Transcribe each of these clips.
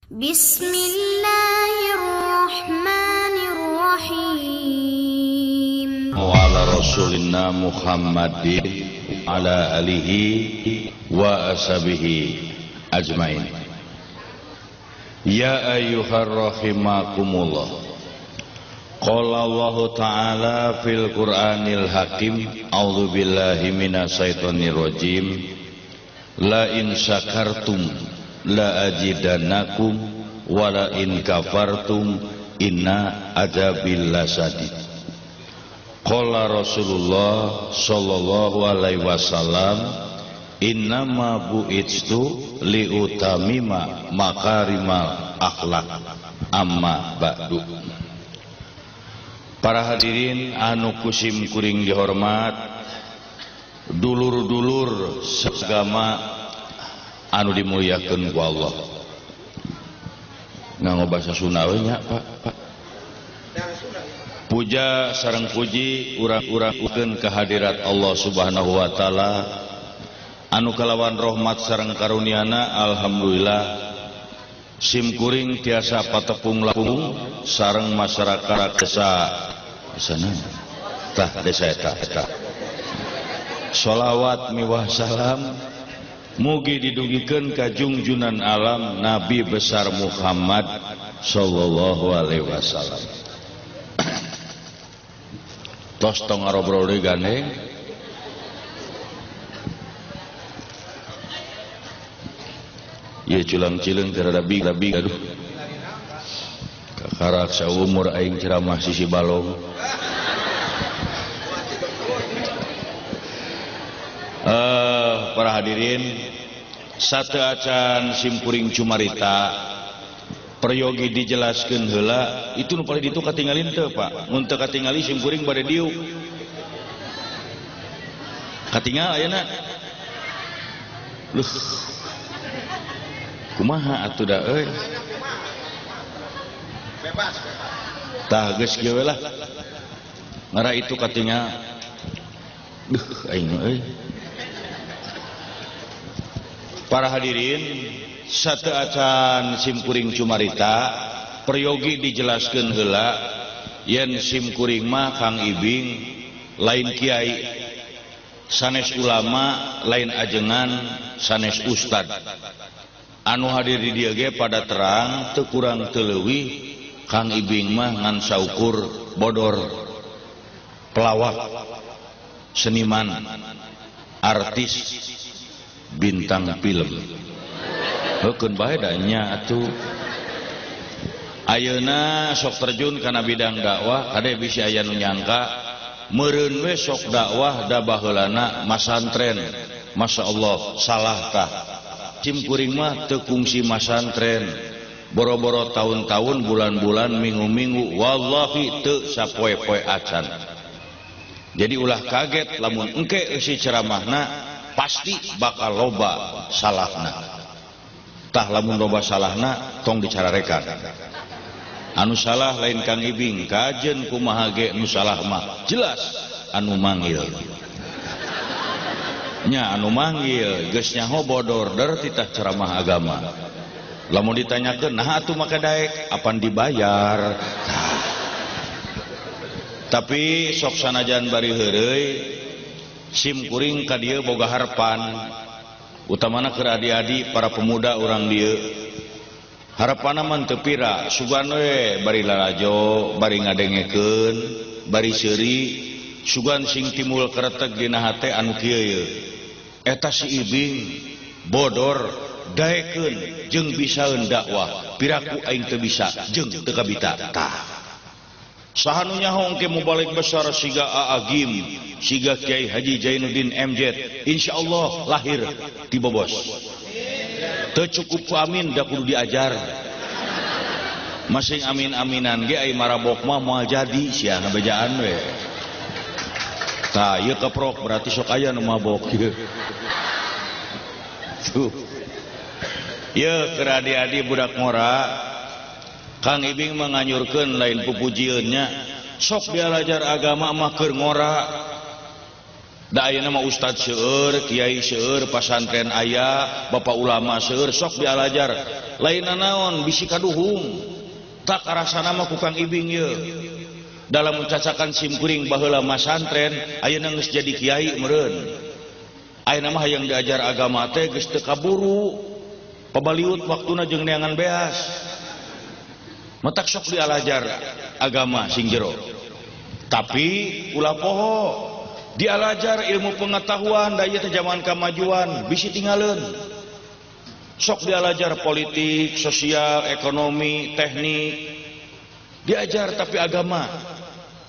Bismillahirrahmanirrahim. Wa ala rasulina Muhammadin ala alihi wa ashabihi ajmain. Ya ayyuhar rahimakumullah. Qala Allah ta'ala fil Qur'anil Hakim, a'udzu billahi minasyaitonir rajim. La in syakartum la ajidannakum wa la in kafartum inna adzabil lasadid. Qala Rasulullah sallallahu alaihi wasallam, innama bu'itstu liutamima makarimal akhlak, amma ba'du. Para hadirin anu kusim kuring dihormat, dulur-dulur seagama anu dimuliakeun ku Allah. Nganggo basa Sunda we nya, Pak. Puja sareng puji urang-urangkeun kehadirat Allah Subhanahu wa taala anu kalawan rahmat sareng karuniana, alhamdulillah sim kuring tiasa patepung lapung sareng masyarakat desa sana tah desa eta eta. Sholawat miwah salam mugi didugikeun ka jungjunan alam Nabi besar Muhammad sallallahu alaihi wasallam. Tos tong ngarobrol deui gandeng. Ieu culang-cileung teu rada big aduh. Kakarak saumur aing ceramah sisi balong. Para hadirin, satu acan simkuring cumarita peryogi dijelaskeun heula, itu nu paling ditu katingalin teu, Pak? Mun teu katingali simkuring bade diuk. Katingal ayeuna. Luh. Kumaha atuh da euy? Bebas. Tah geus kieu we lah. Ngara itu katingal. Duh aing euy. Para hadirin, satu acan simkuring cumarita peryogi dijelaskeun heula yen simkuring mah Kang Ibing lain kiai, sanes ulama, lain ajengan, sanes ustad. Anu hadir di dieu ge pada terang teu kurang teu leuwih Kang Ibing mah ngan saukur bodor, pelawak, seniman, artis, bintang film. Heukeun bae da nya atuh. Ayeuna sok terjun kana bidang dakwah, kade bisi aya nu nyangka meureun we sok dakwah da baheulana masantren. Masya Allah, salah tah. Simkuring mah teu kungsi masantren. Boro-boro tahun-tahun, bulan-bulan, minggu-minggu, wallahi teu sapoe-poe acan. Jadi ulah kaget lamun engke eusi ceramahna pasti bakal loba salahna. Tah lamun loba salahna tong dicararekan. Anu salah lain Kang Ibing, kajen kumaha ge nu salah mah jelas anu manggil. Nya anu manggil geus nyaho bodor der titah ceramah agama. Lamun ditanyakeun nah atuh make daek apan dibayar. Tah. Tapi sok sanajan bari heureuy sim kuring ka dieu boga harapan, utamana keur adi-adi para pemuda urang dieu. Harapanna mah teu pira, sugan we bari lalajo, bari ngadengekeun, bari seuri, sugan sing timbul kereteg dina hate anu kieu ye. Eta si Ibing bodor daekeun jeung bisaeun dakwah, piraku aing teu bisa jeung teu kabita. Tah. Saha nu nyaho engke mubalik besar siga Aa Gim, siga Kiai Haji Jainuddin MZ, insyaallah lahir di Bobos. Teu cukup ku amin da kudu diajar. Masing amin-aminan ge ai marabok mah moal jadi sia ngabejaan we. Tah ieu keprok berarti sok aya nu mabok ieu. Tuh. Ieu keur adi-adi budak ngora, Kang Ibing menganyurkeun lain pupujieun nya, sok dialajar agama mah keur ngora. Da ayeuna mah ustad seueur, kiai seueur, pasantren aya, bapak ulama seueur, sok dialajar. Lain naon bisi kaduhung. Tak karasana mah ku Kang Ibing ieu. Dalam mencacakan simkuring baheula masantren, ayeuna geus jadi kiai meureun. Ayeuna mah hayang diajar agama teh geus teu kaburu. Pabaliut waktuna jeung neangan beas. Matak sok dialajar agama sing jero. Tapi ulah poho dialajar ilmu pengetahuan da ieu teh zaman kamajuan bisi tingaleun. Sok dialajar politik, sosial, ekonomi, teknik. Diajar tapi agama.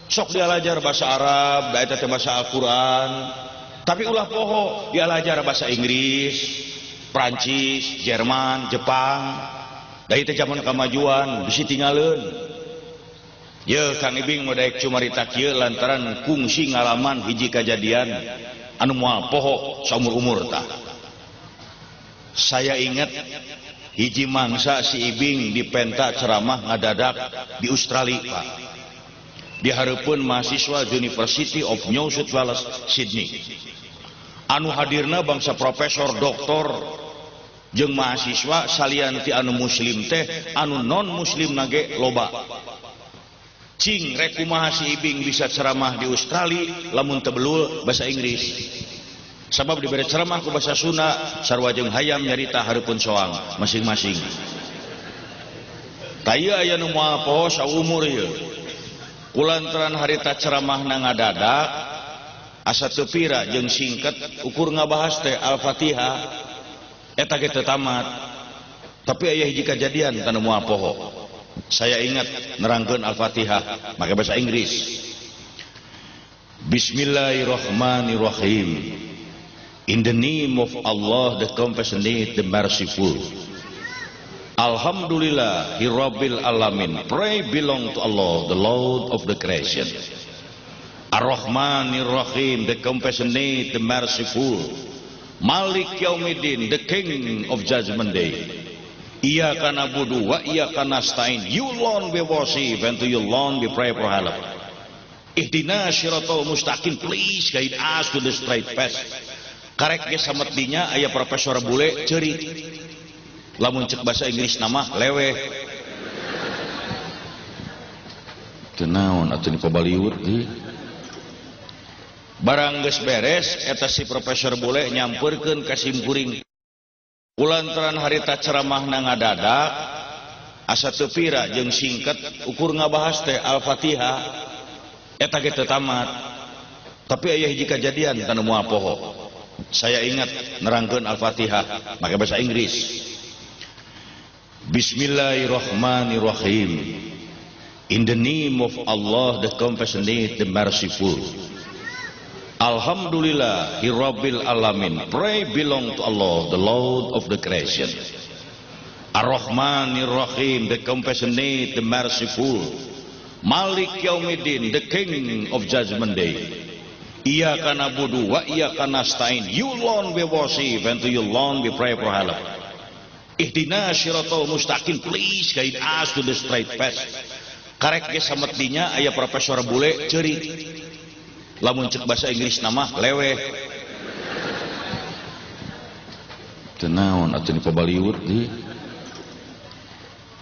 Sok dialajar bahasa Arab, da eta teh bahasa Al-Qur'an. Tapi ulah poho dialajar bahasa Inggris, Prancis, Jerman, Jepang. Da ieu teh zaman kamajuan bisi tingaleun. Ye Kang Ibing mau daek cumarita kieu lantaran kungsi ngalaman hiji kajadian anu moal poho saumur-umur tah. Saya ingat hiji mangsa si Ibing dipenta ceramah ngadadak di Australia, Pak. Di hareupeun mahasiswa University of New South Wales, Sydney. Anu hadirna bangsa profesor, doktor jeung mahasiswa salian ti anu muslim teh anu non muslim nage loba. Cing rek kumaha si Ibing bisa ceramah di Australia lamun teu belul bahasa Inggris. Sabab dibere ceramah ku bahasa Sunda sarua jeung hayam nyarita hareupeun soang masing-masing. Tah ieu aya nu moal poho saumur ieu. Kulantaran harita ceramahna ngadadak asa teu pira jeung singket ukur ngabahas teh Al-Fatihah eta ge teu tamat. Tapi aya hiji kajadian tanu moal poho. Saya ingat nerangkeun Al-Fatihah make bahasa Inggris. Bismillahirrahmanirrahim. In the name of Allah, the compassionate, the merciful. Alhamdulillah, Rabbil alamin. Pray belong to Allah, the Lord of the creation. Ar-Rahmanir Rahim, the compassionate, the merciful. Malik Yaumiddin, the King of Judgment Day. Iyyaka na'budu wa iyyaka nasta'in. You alone we worship and to you alone we pray for help. Ihdina shiratal mustaqim, please guide us to the straight path. Karek ge sametinya aya profesor bule ceurik. Lamun cek bahasa Inggris nama leweh. Teu naon atuh ni pabaliut deui. Barang geus beres eta si profesor bule nyampeurkeun ka simkuring. Kulantaran harita ceramahna ngadadak asa teu pira jeung singket ukur ngabahas teh Al-Fatihah eta ge teu tamat. Tapi aya hiji kajadian tanu moal poho. Saya ingat nerangkeun Al-Fatihah make bahasa Inggris. Bismillahirrahmanirrahim. In the name of Allah, the compassionate, the merciful. Alhamdulillah, Rabbil alamin. Pray belong to Allah, the Lord of the creation. Ar-Rahmanir Rahim, the compassionate, the merciful. Malik Yaumiddin, the King of Judgment Day. Iyyaka na'budu wa iyyaka nasta'in. You alone we worship and to you alone we pray for help. Ihdina shiratal mustaqim, please guide us to the straight path. Karek ge sametinya aya profesor bule ceurik. Lamun cek bahasa Inggris nama leweh. Teu naon atuh ni pabaliut deui.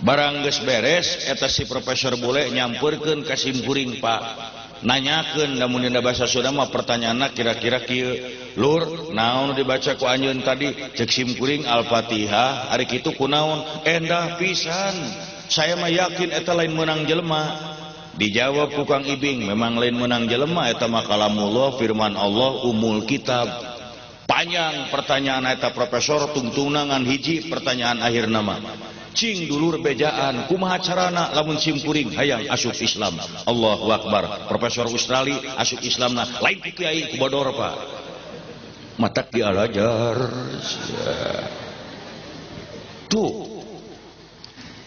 Barang geus beres eta si profesor bule nyampeurkeun ka simkuring, Pak. Nanyakeun lamun dina bahasa Sunda mah pertanyaanna kira-kira kieu. Lur, naon dibaca ku anjeun tadi? Cek simkuring Al-Fatihah, ari kitu kunaon? Endah pisan. Saya mah yakin eta lain meunang jelema. Dijawab ku Kang Ibing, memang lain menang jelema eta mah kalamullah, firman Allah, umul kitab. Panjang pertanyaan eta profesor tungtungna ngan hiji pertanyaan akhir nama. Cing dulur bejaan, kumaha carana lamun simkuring hayang asup Islam. Allahu Akbar. Profesor Australia asup Islamna lain ku kiai ku bodor, Pak. Matak dialajar. Tuh.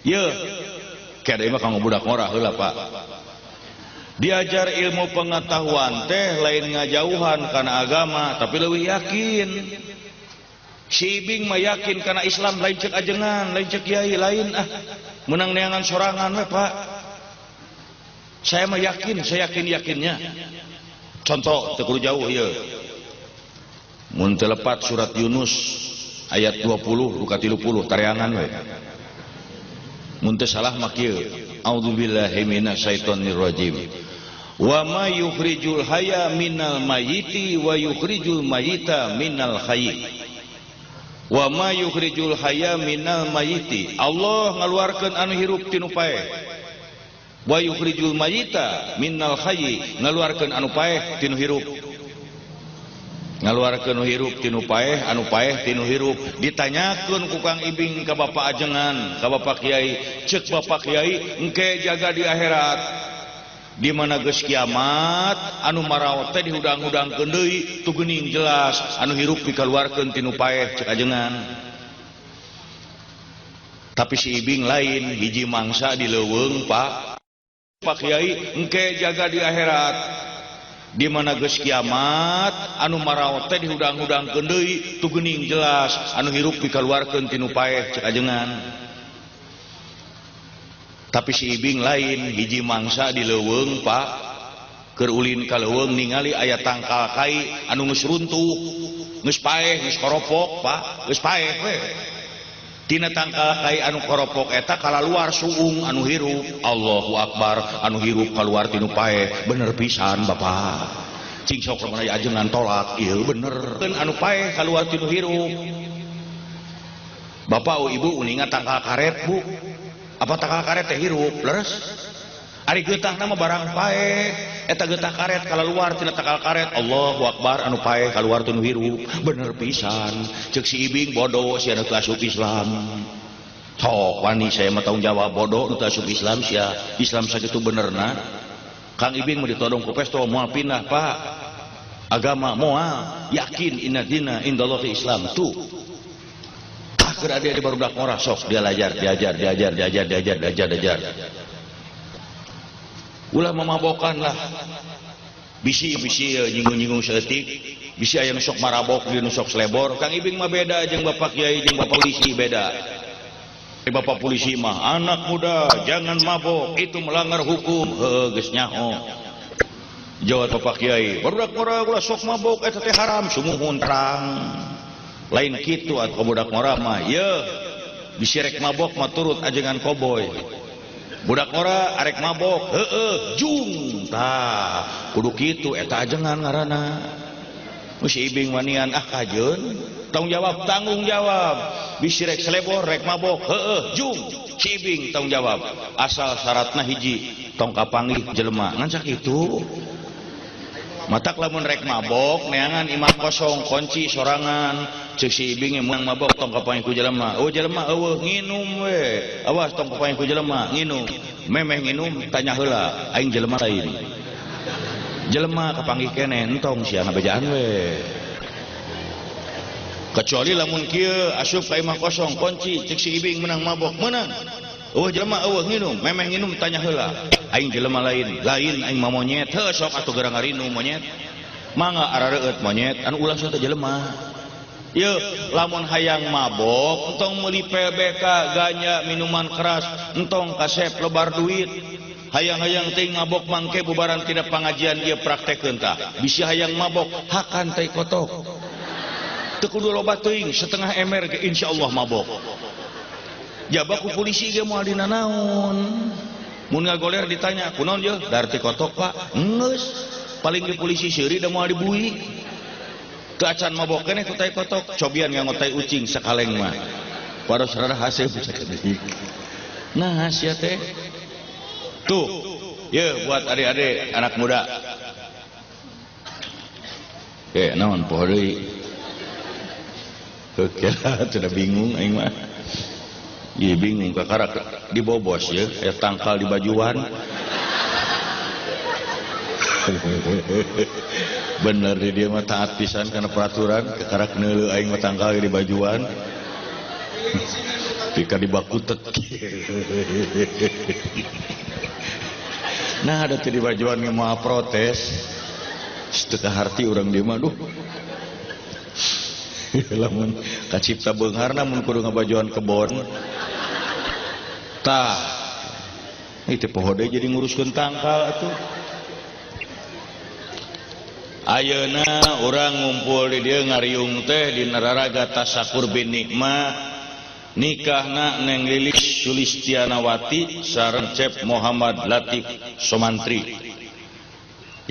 Ye. Kada mah kanggo budak ngora heula, Pak. Diajar ilmu pengetahuan teh lain ngajauhan kana agama, tapi leuwih yakin. Si Ibing mah yakin kana Islam lain cek ajengan, lain cek kiai, lain ah. Menang neangan sorangan we, Pak. Saya mah yakin, saya yakin-yakinnya. Contoh teu kudu jauh ieu. Mun teu lepat surat Yunus ayat 20 duka 30 tareangan we. Mun teu salah mah kieu. A'udzubillahi minasyaitonirrajim. Wa ma yukhrijul hayya minal mayyiti wa yukhrijul mayyita minal hayy. Wa ma yukhrijul hayya minal mayyiti. Allah ngaluarkeun anu hirup tinu paeh. Wa yukhrijul mayyita minal hayy, ngaluarkeun anu paeh tinu hirup. Ngaluarkeun hirup tinu paeh, anu paeh tinu hirup. Ditanyakeun ku Kang Ibing ka Bapak Ajengan, ka Bapak Kiai, ceuk Bapak Kiai engke jaga di akhirat. Di mana geus kiamat anu maraot teh dihudang-hudangkeun deui tu geuning jelas anu hirup dikaluarkeun tinu paeh ceuk ajengan. Tapi si Ibing lain hiji mangsa di leuweung Pak. Pak Kiai engke jaga di akhirat. Di mana geus kiamat anu maraot teh dihudang-hudangkeun deui tu geuning jelas anu hirup dikaluarkeun tinu paeh ceuk ajengan. Tapi si Ibing lain hiji mangsa di leuweung Pak. Keur ulin ka leuweung ningali aya tangkal kai anu geus runtuh, geus paeh, geus koropok Pak, geus paeh we. Tina tangkal kai anu koropok eta kalaluar suung anu hirup. Allahu akbar, anu hirup kaluar tinu paeh, bener pisan Bapak. Cing sok lamun aya ajengan tolak, ieu bener. Anu paeh kaluar tinu hirup. Bapak ibu uninga tangkal karet Bu. Apa tangkal karet teh hirup leres? Ari getahna mah barang paeh, eta getah karet kaluar tina tangkal karet. Allahu akbar, anu paeh kaluar tinu hirup, bener pisan. Ceuk si Ibing bodoh sia nu teu asup Islam. Sok wani saya mah tanggung jawab bodoh nu teu asup Islam sia. Islam sakitu benerna. Kang Ibing mah ditodong ku pesto moal pindah Pak. Agama moal, yakin inna dina indallahi Islam tuh. Keur ade barudak ngora sok dia lajar, diajar, diajar, diajar, diajar, diajar, diajar. Ulah memabokan lah. Bisi-bisi nyinggung-nyinggung saeutik, bisi aya nu sok marabok, nu sok selebor. Kang Ibing mah beda jeung Bapak Kiai jeung Bapak polisi beda. Bapak polisi mah anak muda jangan mabok, itu melanggar hukum. Heuh geus nyaho. Jawab Bapak Kiai, barudak ngora ulah sok mabok eta teh haram, sumuhun terang. Lain kitu atuh budak ngora mah, yeuh bisi rek mabok mah turut ajengan koboy. Budak ngora arek mabok, heueuh jung tah kudu kitu eta ajengan ngaranna. Si Ibing wanian ah kajeun, tanggung jawab, tanggung jawab. Bisi rek selebor rek mabok, heueuh jung si Ibing tanggung jawab. Asal syaratna hiji, tong kapanggih jelema ngan sakitu. Matak lamun rek mabok neangan imah kosong kunci sorangan. Ceuk si Ibing menang mabok tong kapanggih ku jelema. Oh jelema eueuh nginum we. Awas tong kapanggih ku jelema nginum. Memeh nginum tanya heula aing jelema lain. Jelema kapanggih keneh entong sia ngabejaan we. Kecuali lamun kieu asup ka imah kosong kunci ceuk si Ibing menang mabok meunang. Eueuh jelema eueuh nginum, memeh nginum tanya heula. Aing jelema lain, lain aing mah monyet. Heuh sok atuh gerang ngarinum monyet. Mangga arareueut monyet anu ulah sok teh jelema. Yeuh, lamun hayang mabok entong meuli PBK ganja minuman keras, entong kasep lebar duit. Hayang-hayang teuing mabok mangke bubaran tina pangajian ieu praktekeun tah. Bisi hayang mabok hakan tai kotok. Teu kudu loba teuing, setengah ember ge insyaallah mabok. Jaba ku polisi ge moal dina naon. Mun ngagoler ditanya, kunaon yeuh? Dar ti kotok Pak. Geus, paling ge polisi seuri da moal dibui. Teu acan mabok keneh ku tai kotok, cobian nganggo tai ucing sakaleng mah. Paros rada haseup sakedik. Nah, sia teh. Tuh, yeuh buat adik-adik anak muda. Naon poho deui. Heuh kira teu bingung aing mah. Ieu bingung kakarak dibobos ya, aya tangkal di bajuan. Bener di dia mah taat pisan kana peraturan, kakarak neuleuh aing mah tangkal di bajuan. Pika dibakutet. Nah, ada teh di bajuan ge moal protes. Teu kaharti urang dieu mah duh. Lamun kacipta beungharna mun kudu ngabajuan kebon. Tah. Itu poho deui jadi nguruskeun tangkal atuh. Ayeuna urang ngumpul di dieu ngariung teh di nararaga tasakur bin nikmah nikahna Neng Lilis Sulistianawati sareng Cep Muhammad Latif Somantri.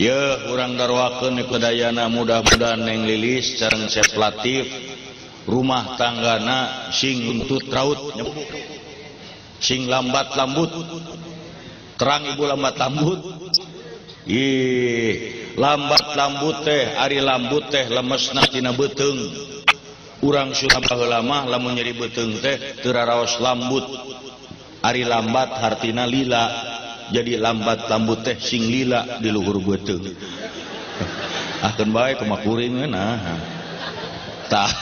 Yeuh urang darwakeun kedayana mudah-mudahan Neng Lilis sareng Cep Latif rumah tanggana sing buntut raut sing lambat lambut terang ibu lambat lambut. Ih, lambat lambut teh ari lambut teh lemesna tina beuteung. Urang Sunda baheula mah lamun nyeri beuteung teh teu raraos lambut. Ari lambat hartina lila. Jadi lambat lambut teh sing lila di luhur beuteung. Akeun bae kumaha kuring we nah. Tah.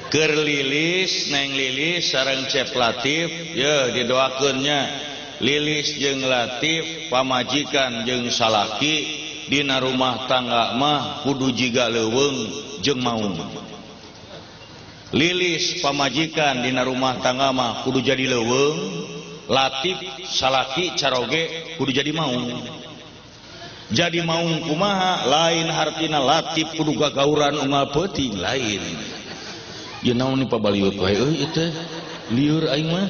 Keur Lilis Neng Lilis sareng Cep Latif yeuh didoakeun nya. Lilis jeung Latif pamajikan jeung salaki dina rumah tangga mah kudu jiga leuweung jeung maung. Lilis pamajikan dina rumah tangga mah kudu jadi leuweung, Latif salaki caroge kudu jadi maung. Jadi maung kumaha lain hartina Latif kudu gagauran unggal peuting lain. Ieu naon ni pabaliut wae euy ieu teh lieur aing mah.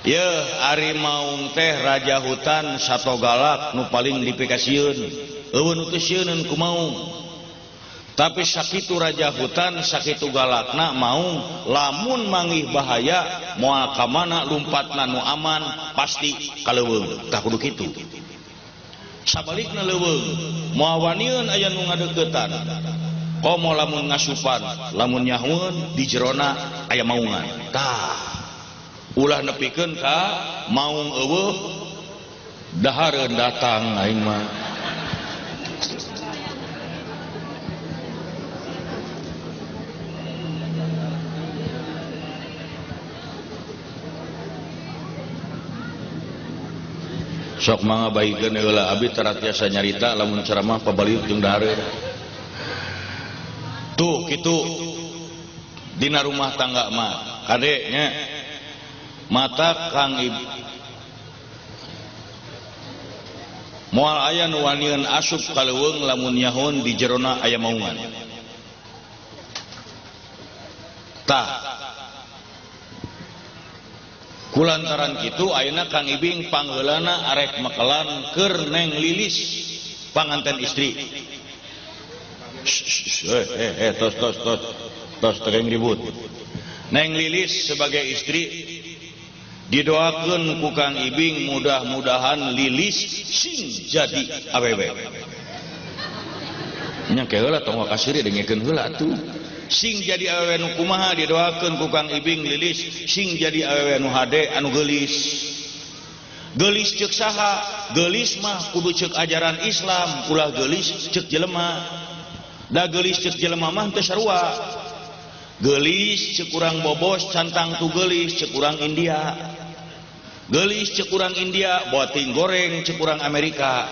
Yeuh ari maung teh raja hutan sato galak nu paling dipikasieun. Eueuh nu teu sieuneun ku maung. Tapi sakitu raja hutan sakitu galakna maung lamun manggih bahaya moal ka mana lumpatna nu aman pasti ka leuweung. Tah kudu kitu. Sabalikna leuweung moal wanieun aya nu ngadeuketan. Komo lamun ngasupan, lamun nyahueun di jerona aya maungan. Tah ulah nepikeun ka maung eueuh dahareun datang aing mah. Sok mangga baikeun heula abi tara tiasa nyarita lamun ceramah pabaliut jeung dahareun. Tuh kitu dina rumah tangga mah kade nya. Mata Kang Ibu moal aya nu wanieun asup ka leuweung lamun nyahun di jerona aya maungan. Tah kulantaran kitu ayeuna Kang Ibing pangheulana arek mekelan keur Neng Lilis panganten istri. Tos tos tos tos teu ribut. Neng Lilis sebagai istri didoakeun ku Kang Ibing mudah-mudahan Lilis sing jadi awewe. Nya ke heula tong kasiri dengekeun heula atuh. Sing jadi awewe nu kumaha didoakeun ku Kang Ibing Lilis sing jadi awewe nu hade anu geulis. Geulis ceuk saha? Geulis mah kudu ceuk ajaran Islam, ulah geulis ceuk jelema. Da geulis ceuk jelema mah teu sarua. Geulis ceuk urang bobos cantang tu geulis ceuk urang India. Geulis ceuk urang India bawa teuing goreng ceuk urang Amerika.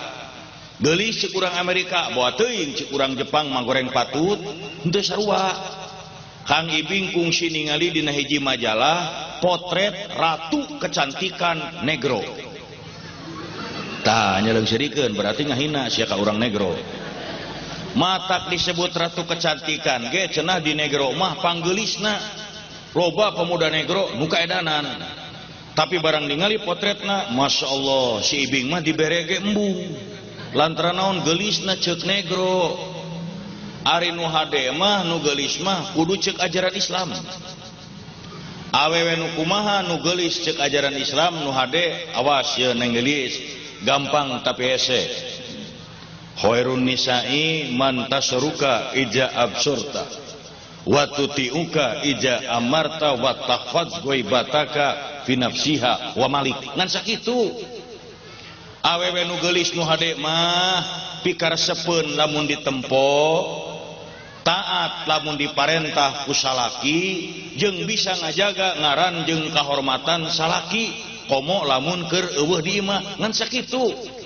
Geulis ceuk urang Amerika bawa teuing ceuk urang Jepang mah goreng patut henteu sarua. Kang Ibing kungsi ningali dina hiji majalah potret ratu kecantikan negro. Tah nya leungseurikeun berarti ngahina sia ka urang negro. Matak disebut ratu kecantikan ge cenah di negro mah panggeulisna. Loba pemuda negro nu kaedanan. Tapi barang ningali potretna Masya Allah si Ibing mah dibere ge embung. Lantaran naon geulisna ceuk negro. Ari nu hade mah nu geulis mah kudu ceuk ajaran Islam. Awewe nu kumaha nu geulis ceuk ajaran Islam nu hade awas ye Neng Lilis gampang tapi hese. Khairun nisa'i man tasruka ija absurta wa tuti'uka ija amarta wa tahfaz ghaibataka fi nafsiha wa malik. Ngan sakitu awewe nu geulis nu hade mah pikaresepeun lamun ditempo, taat lamun diparentah ku salaki, jeung bisa ngajaga ngaran jeung kahormatan salaki komo lamun keur eueuh di imah. Ngan sakitu.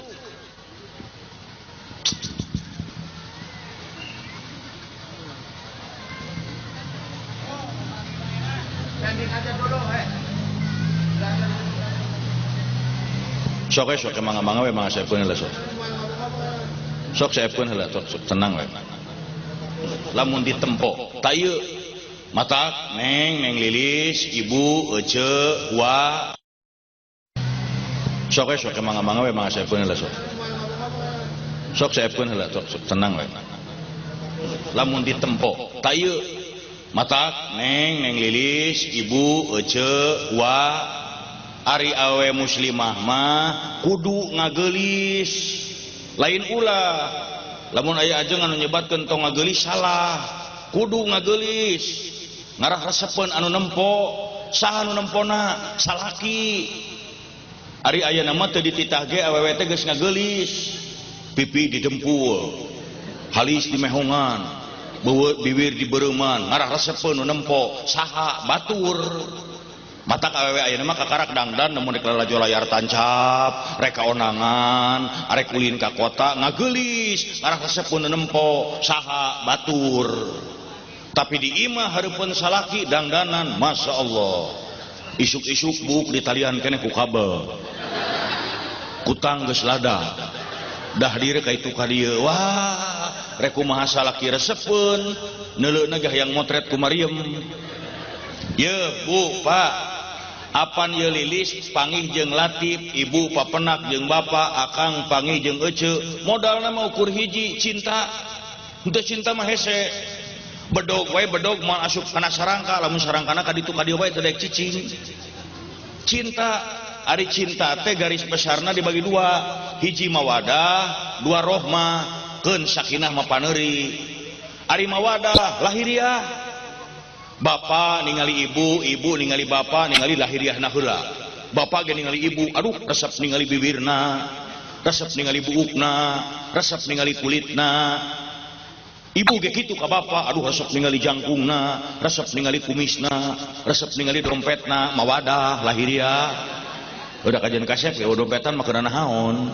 Sok sok mangga-mangga we mangga saepeun lah sok. Sok saepkeun heula sok tenang we. Lamun ditempo ta ieu matak neng neng lilis ibu ece wa sok we sok mangga-mangga we mangga saepkeun heula sok. Sok saepkeun heula sok tenang we. Lamun ditempo ta ieu matak neng neng lilis ibu ece wa ari awe muslimah mah kudu ngageulis lain ulah. Lamun aya ajeng anu nyebatkeun tong ngageulis salah, kudu ngageulis ngarah resepeun anu nempo. Saha anu nempona? Salaki. Ari ayeuna mah teu dititah ge awewe teh geus ngageulis, pipi didempul, halis dimehongan, beuweut bibir dibereuman, ngarah resepeun nu nempo. Saha? Batur. Matak awewe ayeuna mah kakarak dangdan namun rek lalajo layar tancap, rek kaonangan, arek ulin ka kota ngageulis, ngarah resepeun nu nempo. Saha? Batur. Tapi di imah hareupeun salaki dangdanan, Masya Allah. Isuk-isuk buuk ditalian keneh ku kabel. Kutang geus lada. Dah diri ka itu ka dieu. Wah, rek kumaha salaki resepeun, neuleuna ge hayang motret ku Mariem. Ye, Bu, Pak, apan ye lilis pangih jeung Latif, ibu papenak jeung bapak, akang pangih jeung ece, modalna mah ukur hiji cinta. Henteu cinta mah hese. Bedog wae bedog moal asup kana sarangka, lamun sarangkana ka ditu ka dieu wae teu daek cicing. Cinta, ari cinta teh garis besarna dibagi dua, hiji mawadah, dua rohmah, keun sakinah mah paneuri. Ari mawadah lahiriah. Bapak ningali ibu, ibu ningali bapak, ningali lahiriahna heula. Bapak ge ningali ibu, aduh resep ningali bibirna, resep ningali buukna, resep ningali kulitna. Ibu ge kitu ka bapak, aduh resep ningali jangkungna, resep ningali kumisna, resep ningali dompetna, mawadah lahiriah. Udah kajian kasep ya dompetan mah keuna naon.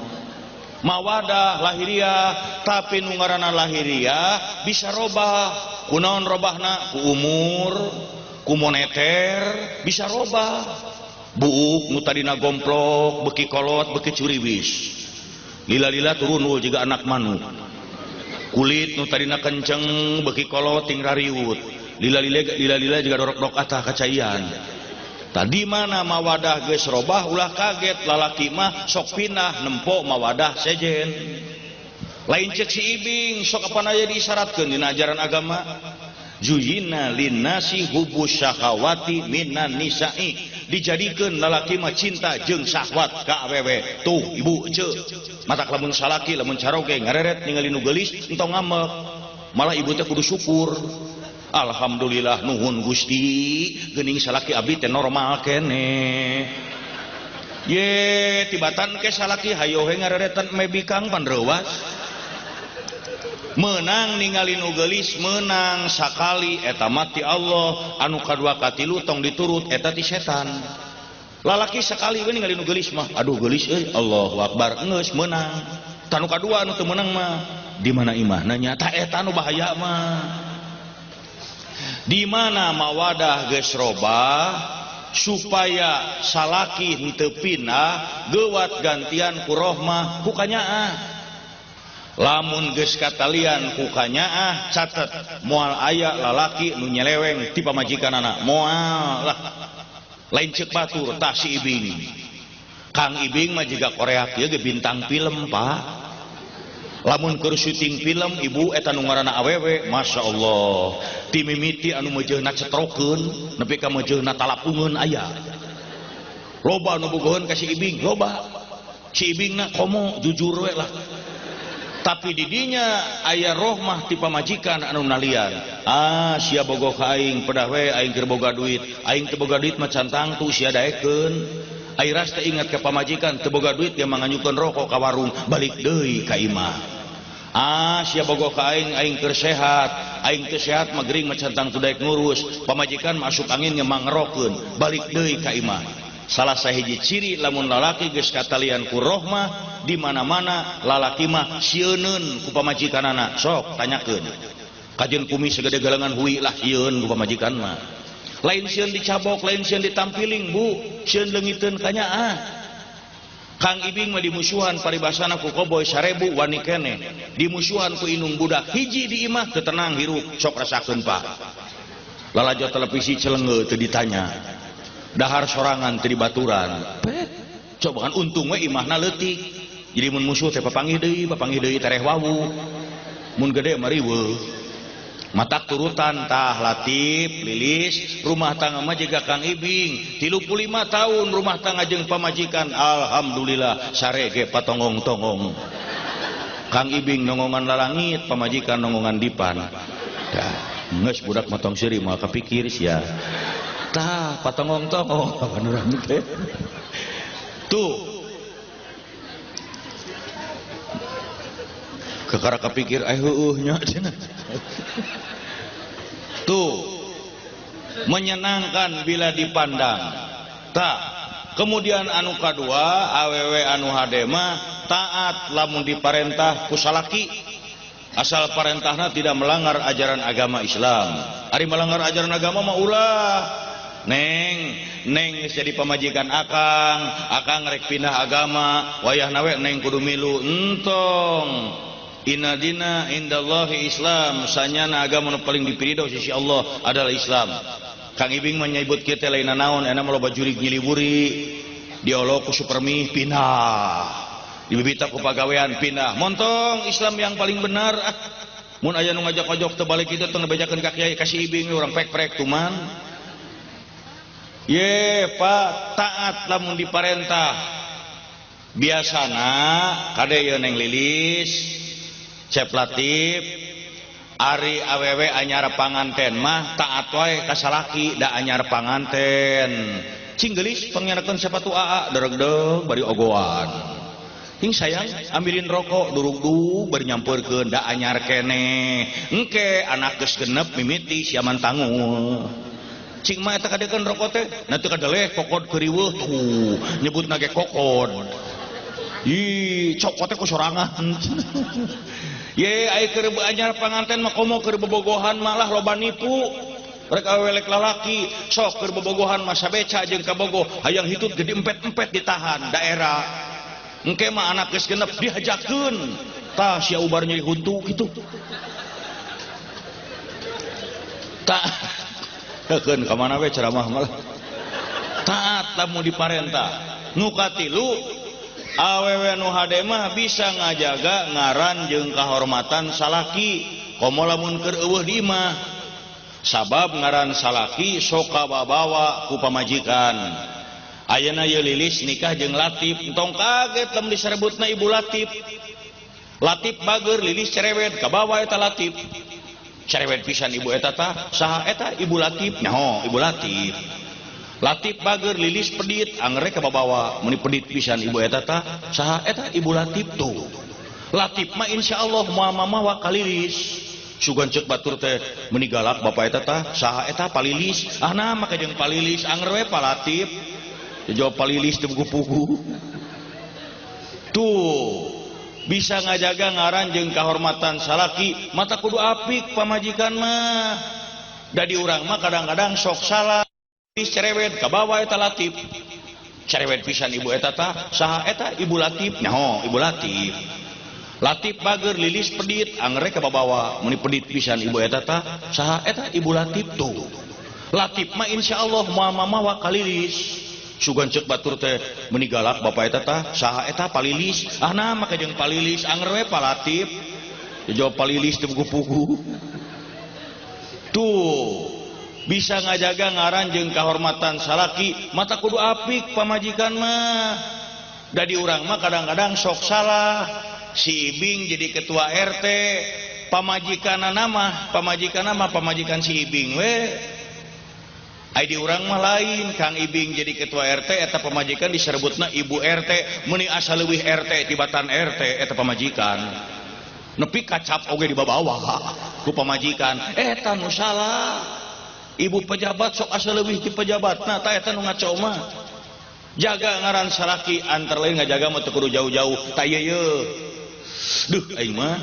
Mawadah lahiriah, tapi nu ngaranna lahiriah bisa robah. Kunaon robahna? Ku umur, ku moneter bisa robah. Buuk nu tadina gomplok, beki kolot, beki curiwis. Lila-lila turun jiga anak manuk. Kulit nu tadina kenceng, beki kolot ting rariut. Lila-lila lila-lila jiga dorok-dorok atah kacaian. Tadi mana mawadah geus robah ulah kaget, lalaki mah sok pinah nempo mawadah sejen. Lain cek si Ibing sok apan aya diisyaratkeun dina ajaran agama. Zuyina linnasi hubus syahawati minan nisa'i, dijadikeun lalaki mah cinta jeung syahwat ka awewe. Tuh ibu ceu, matak lamun salaki lamun caroge ngareret ningali nu geulis entong ngamek, malah ibu teh kudu syukur. Alhamdulillah nuhun Gusti, geuning salaki abdi teh normal keneh. Ye tibatan ke salaki hayo he ngareretan me bikang pan reuwas. Menang ningali nu geulis menang sakali eta mah ti Allah, anu kadua katilu tong diturut eta ti setan. Lalaki sakali we ningali nu geulis mah, aduh geulis euy, Allahu akbar, geus meunang. Tanu kadua anu teu meunang mah di mana imahna nya, ta eta nu bahaya mah. Di mana mawadah geus robah supaya salaki henteu pindah geuwat gantian ku rohmah ku kanyaah. Lamun geus katalian ku kanyaah catet moal aya lalaki nu nyeleweng ti pamajikanana, moal lah. Lain ceuk batur tah si Ibing. Kang Ibing mah jiga Korea kieu ge bintang film, Pak. Lamun keur syuting film ibu eta nu ngaranna awewe, Masya Allah, ti mimiti anu meujeuhna cetrokeun nepi ka meujeuhna talapungeun aya. Loba nu bogoheun ka si Ibing, loba. Si Ibingna komo jujur we lah. Tapi didinya aya rohmah ti pamajikan anu nalian. Ah, sia bogoh ka aing pedah we aing keur boga duit. Aing teu boga duit mah can tangtu sia daekeun. Airas teh ingat ka pamajikan teu boga duit dia manganyukeun rokok ka warung, balik deui ka imah. Ah, sia bogoh ka aing, aing keur sehat. Aing teu sehat mah gering mah can tangtu daek ngurus. Pamajikan masuk angin ge mangerokeun, balik deui ka imah. Salah sahiji ciri lamun lalaki geus katalian ku rohmah, di mana-mana lalaki mah sieuneun ku pamajikanana. Sok tanyakeun. Kajeun kumis segede galengan hui lah sieun ku pamajikan mah. Lain sieun dicabok, lain sieun ditampiling, Bu. Sieun leungiteun kanyaah. Kang Ibing mah dimusuhan paribasana ku koboy 1000 wani keneh. Dimusuhan ku indung budak hiji di imah teu tenang hirup sok rasakeun Pak. Lalajo televisi celengge teu ditanya. Dahar sorangan teu dibaturan. Coba kan untung we imahna leutik. Jadi mun musuh teh papanggih deui tereh wawu. Mun gede mah riweuh. Matak turutan tah Latif Lilis rumah tangga mah jiga Kang Ibing 35 tahun rumah tangga jeung pamajikan alhamdulillah sarege patonggong-tonggong. Kang Ibing nongongan lalangit pamajikan nongongan dipan. Tah geus budak mah tong seuri moal kapikir sia. Tah patonggong-tonggong kan urang teh. Tuh kekara kapikir heueuh nya cenah. Tuh menyenangkan bila dipandang. Tak kemudian anu kadua awewe anu hade mah taat lamun diparentah ku salaki asal parentahna tidak melanggar ajaran agama Islam. Ari melanggar ajaran agama mah ulah. Neng, neng geus jadi pamajikan akang, akang rek pindah agama, wayahna we neng kudu milu entong. Inna dina indallahi Islam, sanyana agama nu paling dipiridho sisi Allah adalah Islam. Kang Ibing mah nyebut kieu teh lain naon, enak mah loba jurig nyiliwuri, diolok ku supermi pindah, dibibita ku pagawean pindah. Montong Islam yang paling benar. Ah, mun aya nu ngajak-ajok teu balik kitu teu ngebejakeun ka kiai ka si Ibing urang prek-prek tuman. Ye Pak, taat lamun diparentah. Biasana kade ye Neng Lilis, Cep Latif, ari awewe anyar panganten mah taat wae ka salaki da anyar panganten. Cing geulis pangyanakeun sepatu aa deregdeg bari ogoan. Hing sayang ambilin rokok durugdug bari nyampeurkeun da anyar keneh. Engke anak geus genep mimiti siaman tangul. Cing mah eta kadekeun rokok teh, na teu kadeleh kokod keuriweuh tuh nyebutna ge kokod. Ih, cokot teh ku sorangan. Ye, ai keur anyar panganten mah komo keur bobogohan malah loba nipu. Rek awewe lek lalaki, sok keur bobogohan mah sabeca jeung kabogoh, hayang hitut gede empet-empet ditahan daerah. Engke mah anak geus genep dihajakeun. Tah sia ubar nyeri huntu kitu. Tah keun ka mana we ceramah malah. Taat lamun diparentah. Nu katilu awewe nu hade mah bisa ngajaga ngaran jeung kahormatan salaki komo lamun keur eueuh di imah. Sabab ngaran salaki sok kababawa ku pamajikan. Ayeuna ye Lilis nikah jeung Latif, entong kaget lamun diserebutna Ibu Latif. Latif bager, Lilis cerewet, kabawa eta Latif. Cerewet pisan ibu eta tah, saha eta Ibu Latif? Nyaho, Ibu Latif. Latif bager, Lilis pedit, angere kababawa, meuni pedit pisan ibu eta tah, saha eta Ibu Latif tuh. Latif mah insyaallah moal mamawa ka Lilis. Sugan ceuk batur teh meuni galak bapak eta tah, saha eta Palilis? Ah nah make jeung Palilis, anger we Pa Latif. Jawab Palilis teu pugu-pugu. Tuh bisa ngajaga ngaran jeung kahormatan salaki, mata kudu apik pamajikan mah. Da di urang mah kadang-kadang sok salah, cerewet kabawa eta Latif. Cerewet pisan ibu eta tah, saha eta Ibu Latif? Nyaho, Ibu Latif. Latif bager, Lilis pedit, angere kababawa, meuni pedit pisan ibu eta tah, saha eta Ibu Latif tuh. Latif mah insyaallah moal mamawa ka Lilis. Sugan ceuk batur teh meuni galak bapak eta tah, saha eta Palilis? Ah nah make jeung Palilis, anger we Pa Latif. Jawab Palilis teu pugu-pugu. Tuh bisa ngajaga ngaran jeung kahormatan salaki, mata kudu apik pamajikan mah. Da di urang mah kadang-kadang sok salah. Si Ibing jadi ketua RT, pamajikanna mah, pamajikanna mah pamajikan si Ibing we. Ai di urang mah lain, Kang Ibing jadi ketua RT eta pamajikan diserebutna Ibu RT, meuni asa leuwih RT tibatan RT eta pamajikan. Nepi kacap oge dibabawa ku pamajikan, eta nu salah. Ibu pejabat sok asa leuwih ti pejabatna, tah eta nu ngaco mah. Jaga ngaran salaki antara lain ngajaga mah teu kudu jauh-jauh, tah ieu ye. Duh aing mah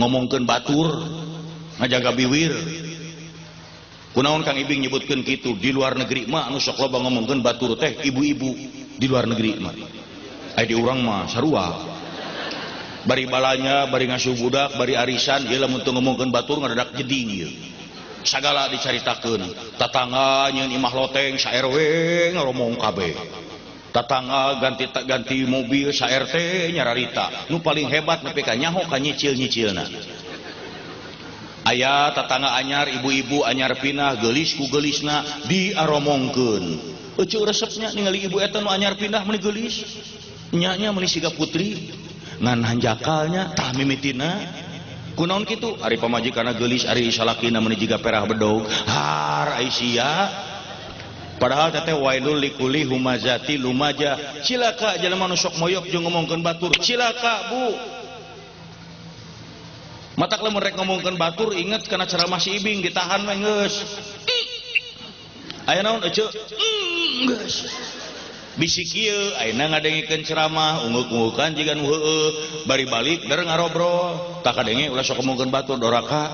ngomongkeun batur, ngajaga biwir. Kunaon Kang Ibing nyebutkeun kitu, di luar negeri mah anu sok loba ngomongkeun batur teh ibu-ibu di luar negeri mah. Ai di urang mah sarua. Bari balanya, bari ngasuh budak, bari arisan, ieu lamun teu ngomongkeun batur ngadadak jeding ieu. Sagala dicaritakeun. Tatangga nyeun imah loteng sa RW ngaromong kabeh. Tatangga ganti mobil sa RT nyararita. Nu paling hebat nepi ka nyaho ka nyicil-nyicilna. Aya tatangga anyar, ibu-ibu anyar pindah, geulis ku geulisna diaromongkeun. Euceu resepnya ningali ibu eta nu anyar pindah meuni geulis. Nya-nya meuni siga putri, ngan hanjakalnya tah mimitina. Kunaon kitu? Ari pamajikanna geulis, ari salakina meuni jiga perah bedog. Har ai sia. Padahal teteh wailul likuli humazati lumaja. Cilaka jelema nu sok moyok jeung ngomongkeun batur. Cilaka, Bu. Matak lamun rek ngomongkeun batur inget kana ceramah si Ibing ditahan we geus. Aya naon eceu? Geus. Bisi kieu ayeuna ngadengikeun ceramah ungeuk-ungukan jiga nu heueuh bari balik der ngarobrol. Tah kadenge ulah sok ngomongkeun batur doraka.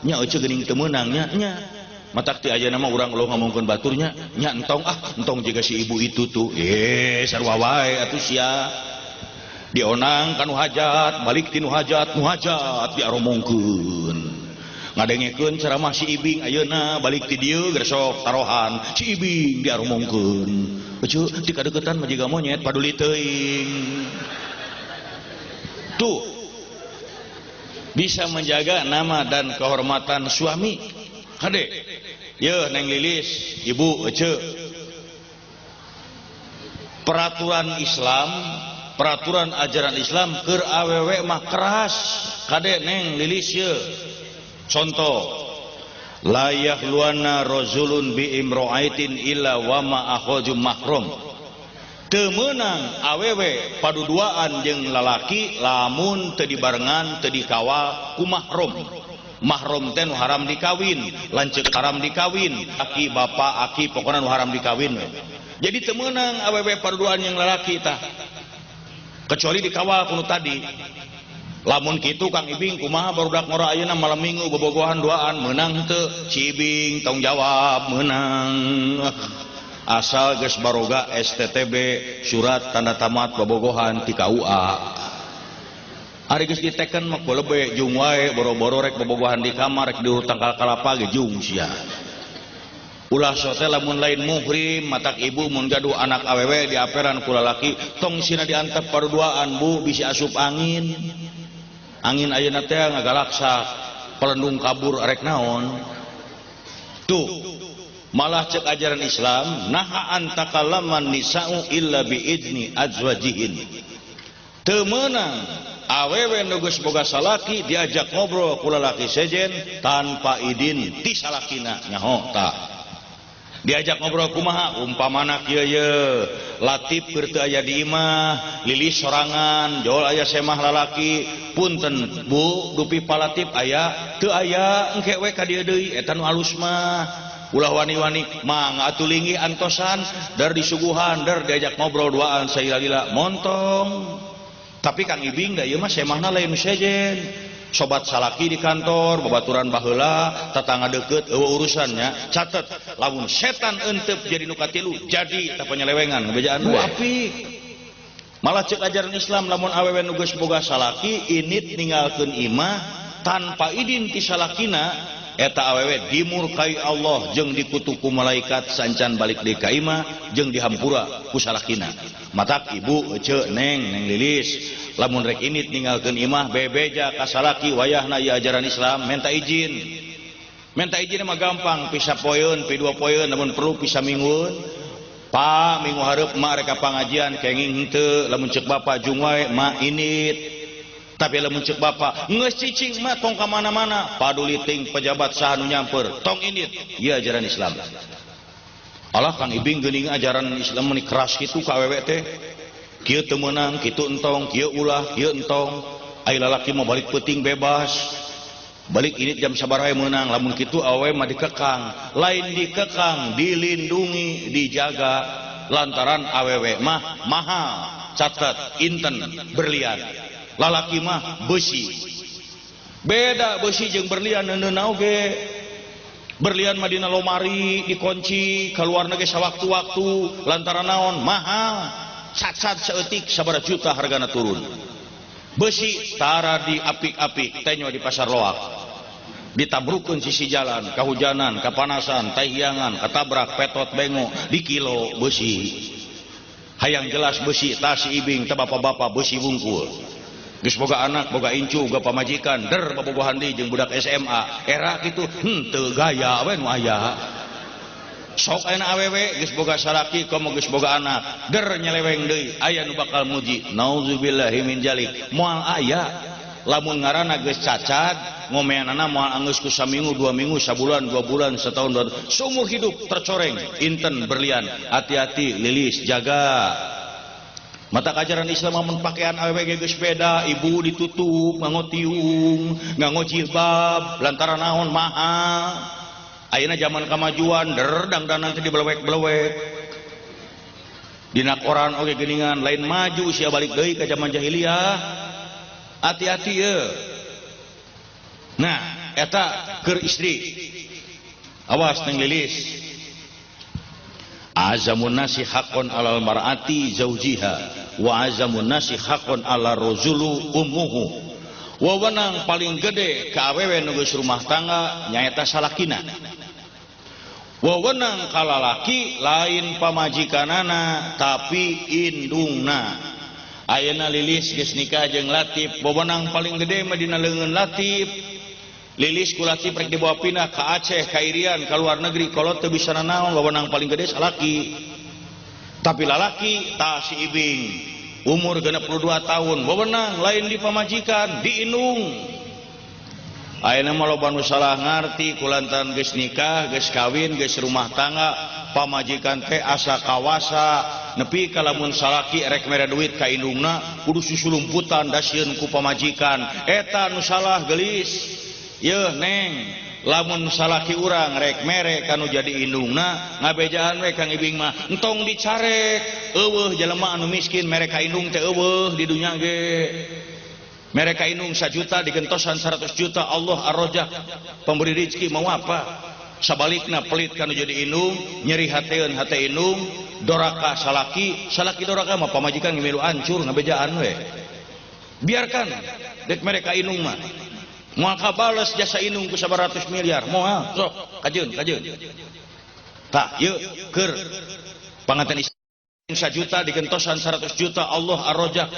Nya eceu geuning teu meunang nya nya. Matak ti ayeuna mah urang ulah ngomongkeun baturnya nya entong ah entong jiga si ibu itu tuh. Sarua wae atuh sia. Dionang kanu hajat balik tinu hajat nu hajat diaromongkeun ngadengekeun ceramah si Ibing ayeuna balik ti dieu geus sok tarohan si Ibing diaromongkeun euceu ti kadeukeutan mah jiga monyet paduli teuing. Tuh bisa menjaga nama dan kehormatan suami. Kade yeuh Neng Lilis ibu eceu, peraturan Islam, peraturan ajaran Islam keur awewe mah keras. Kade Neng Lilis ye. Contoh, la yahluana rajulun bi imra'atin illa wa ma akhaju mahrum. Teu meunang awewe paduduaan jeung lalaki lamun teu dibarengan teu dikawal ku mahrum. Mahrum teh nu haram dikawin, lanceuk haram dikawin, aki bapak aki pokona nu haram dikawin. Jadi teu meunang awewe paduduaan jeung lalaki tah. Kecuali dikawal kuno tadi. Lamun kitu Kang Ibing kumaha barudak ngora ayeuna malam minggu bobogohan duaan meunang teu? Si Ibing tong jawab meunang. Asal geus baroga STTB surat tanda tamat bobogohan ti KUA. Ari geus diteken mah kulebe jung wae boro-boro rek bobogohan di kamar rek diurut tangkal kalapa ge jung sia. Ulah sote lamun lain muhrim matak ibu mun gaduh anak awewe diaperan ku lalaki tong sina diantep paduduaan bu bisi asup angin. Angin ayeuna teh ngagalaksa pelendung kabur arek naon. Tuh malah cek ajaran Islam naha antakallaman nisa'u illa biizni azwajihin. Teu meunang awewe nu geus boga salaki diajak ngobrol ku lalaki sejen tanpa idin ti salakina nyaho tah. Diajak ngobrol kumaha umpamana kieu ye Latif keur teu aya di imah Lilis sorangan jol aya semah lalaki punten bu dupi palatif aya teu aya engke we ka dieu deui eta nu alus mah ulah wani-wani mangga atuh linggih antosan der disuguhan der diajak ngobrol duaan sailila montong. Tapi Kang Ibing da ieu mah semahna lain sejen sobat salaki di kantor babaturan baheula tetangga deket eueuh urusannya catet lamun setan entep jadi nu katilu jadi tah penyelewengan ngebejaan we apik. Malah cek ajaran Islam lamun awewe nu geus boga salaki init ninggalkeun imah tanpa idin ti salakina eta awewe dimurkai Allah jeung dikutuk ku malaikat sancan balik deui ka imah jeung dihampura ku salakina. Matak ibu eceu neng neng Lilis lamun rek init ninggalkeun imah bebeja ka salaki wayahna ieu ajaran Islam minta izin. Minta izin mah gampang pisa poeun pi dua poeun lamun perlu pisa minggueun. Pa minggu hareup mak rek ka pangajian kenging henteu lamun ceuk bapa jung wae mak init. Tapi lamun ceuk bapa geus cicing mah tong ka mana-mana paduli ting pejabat saha nu nyamper tong init ieu ajaran Islam. Alah Kang Ibing geuning ajaran Islam meuni keras kitu ka awewe teh. Kieu teu meunang, kitu entong, kieu ulah, kieu entong. Ai lalaki mah balik peuting bebas. Balik init jam sabaraha meunang, lamun kitu awewe mah dikekang. Lain dikekang, dilindungi, dijaga lantaran awewe mah mahal, catet, inten, berlian. Lalaki mah besi. Beda besi jeung berlian neuneuna oge. Berlian mah dina lomari dikunci kaluarna ge sawaktu-waktu lantaran naon mahal. Cacat saeutik sabaraha juta hargana turun. Besi tara di apik-apik tenyo di pasar loak. Ditabrukeun sisi jalan, kahujanan, kapanasan, tahiangan, katabrak, petot bengo, di kilo besi. Hayang jelas besi tas ibing teh bapak-bapak besi wungkul. Geus boga anak, boga incu, boga pamajikan, der bobogohan deui jeung budak SMA. Era kitu henteu gaya we nu aya. Sok ayeuna awewe geus boga salaki komo geus boga anak, der nyeleweng deui aya nu bakal muji. Nauzubillahi min jalik. Moal aya. Lamun ngaranna geus cacat, ngomeanana moal anggeus ku saminggu, 2 minggu, sabulan, 2 bulan, setahun, 2, seumur hidup tercoreng, inten berlian. Hati-hati lilis, jaga. Mata ajaran Islam mun pakaian awewe ge geus beda, ibu ditutup, nganggo tiung, nganggo jilbab, lantaran naon mahal. Ayeuna zaman kamajuan, der dangdanan teh dibelewek-belewek. Dina koran oge geuningan, lain maju sia balik deui ka zaman jahiliyah. Hati-hati ye. Nah, eta keur istri. Awas neng lilis. Azamun nasi haqqon alal mar'ati zaujiha wa azamun nasi haqqon ala rajulu ummuhu. Wewenang paling gede ka awewe nu geus rumah tangga nyaeta salakina. Wewenang ka lalaki lain pamajikanana tapi indungna. Ayeuna lilis geus nikah jeung Latif, wewenang paling gede mah dina leungeun Latif. Lilis ku Latif rek dibawa pindah ka Aceh, ka Irian, ka luar negeri, kolot teu bisa nanaon, wewenang paling gede salaki. Tapi lalaki tah si Ibing, umur 62 tahun, wewenang lain di pamajikan, di indung. Ayeuna mah loba nu salah ngarti kulantaran geus nikah, geus kawin, geus rumah tangga, pamajikan teh asa kawasa, nepi ka lamun salaki rek mere duit ka indungna kudu susulumputan dasieun ku pamajikan. Eta nu salah geulis. Yeuh neng, lamun salaki urang rek mere kanu jadi indungna, ngabejaan we Kang Ibing mah entong dicarek. Eueuh jelema anu miskin mere ka indung teh eueuh di dunya ge. Mere ka indung 1 juta digentosan 100 juta, Allah ar-Razzaq, pemberi rezeki mau apa. Sabalikna pelit kanu jadi indung, nyeri hateun hate indung, doraka salaki, salaki doraka mah pamajikan milu ancur ngabejaan we. Biarkan dek mere ka indung mah. Moal kabales jasa indung ku 100 miliar, moal sok kajeun kajeun. Tah ieu keur panganten istri 1 juta digentosan 100 juta, Allah ar-Razzaq,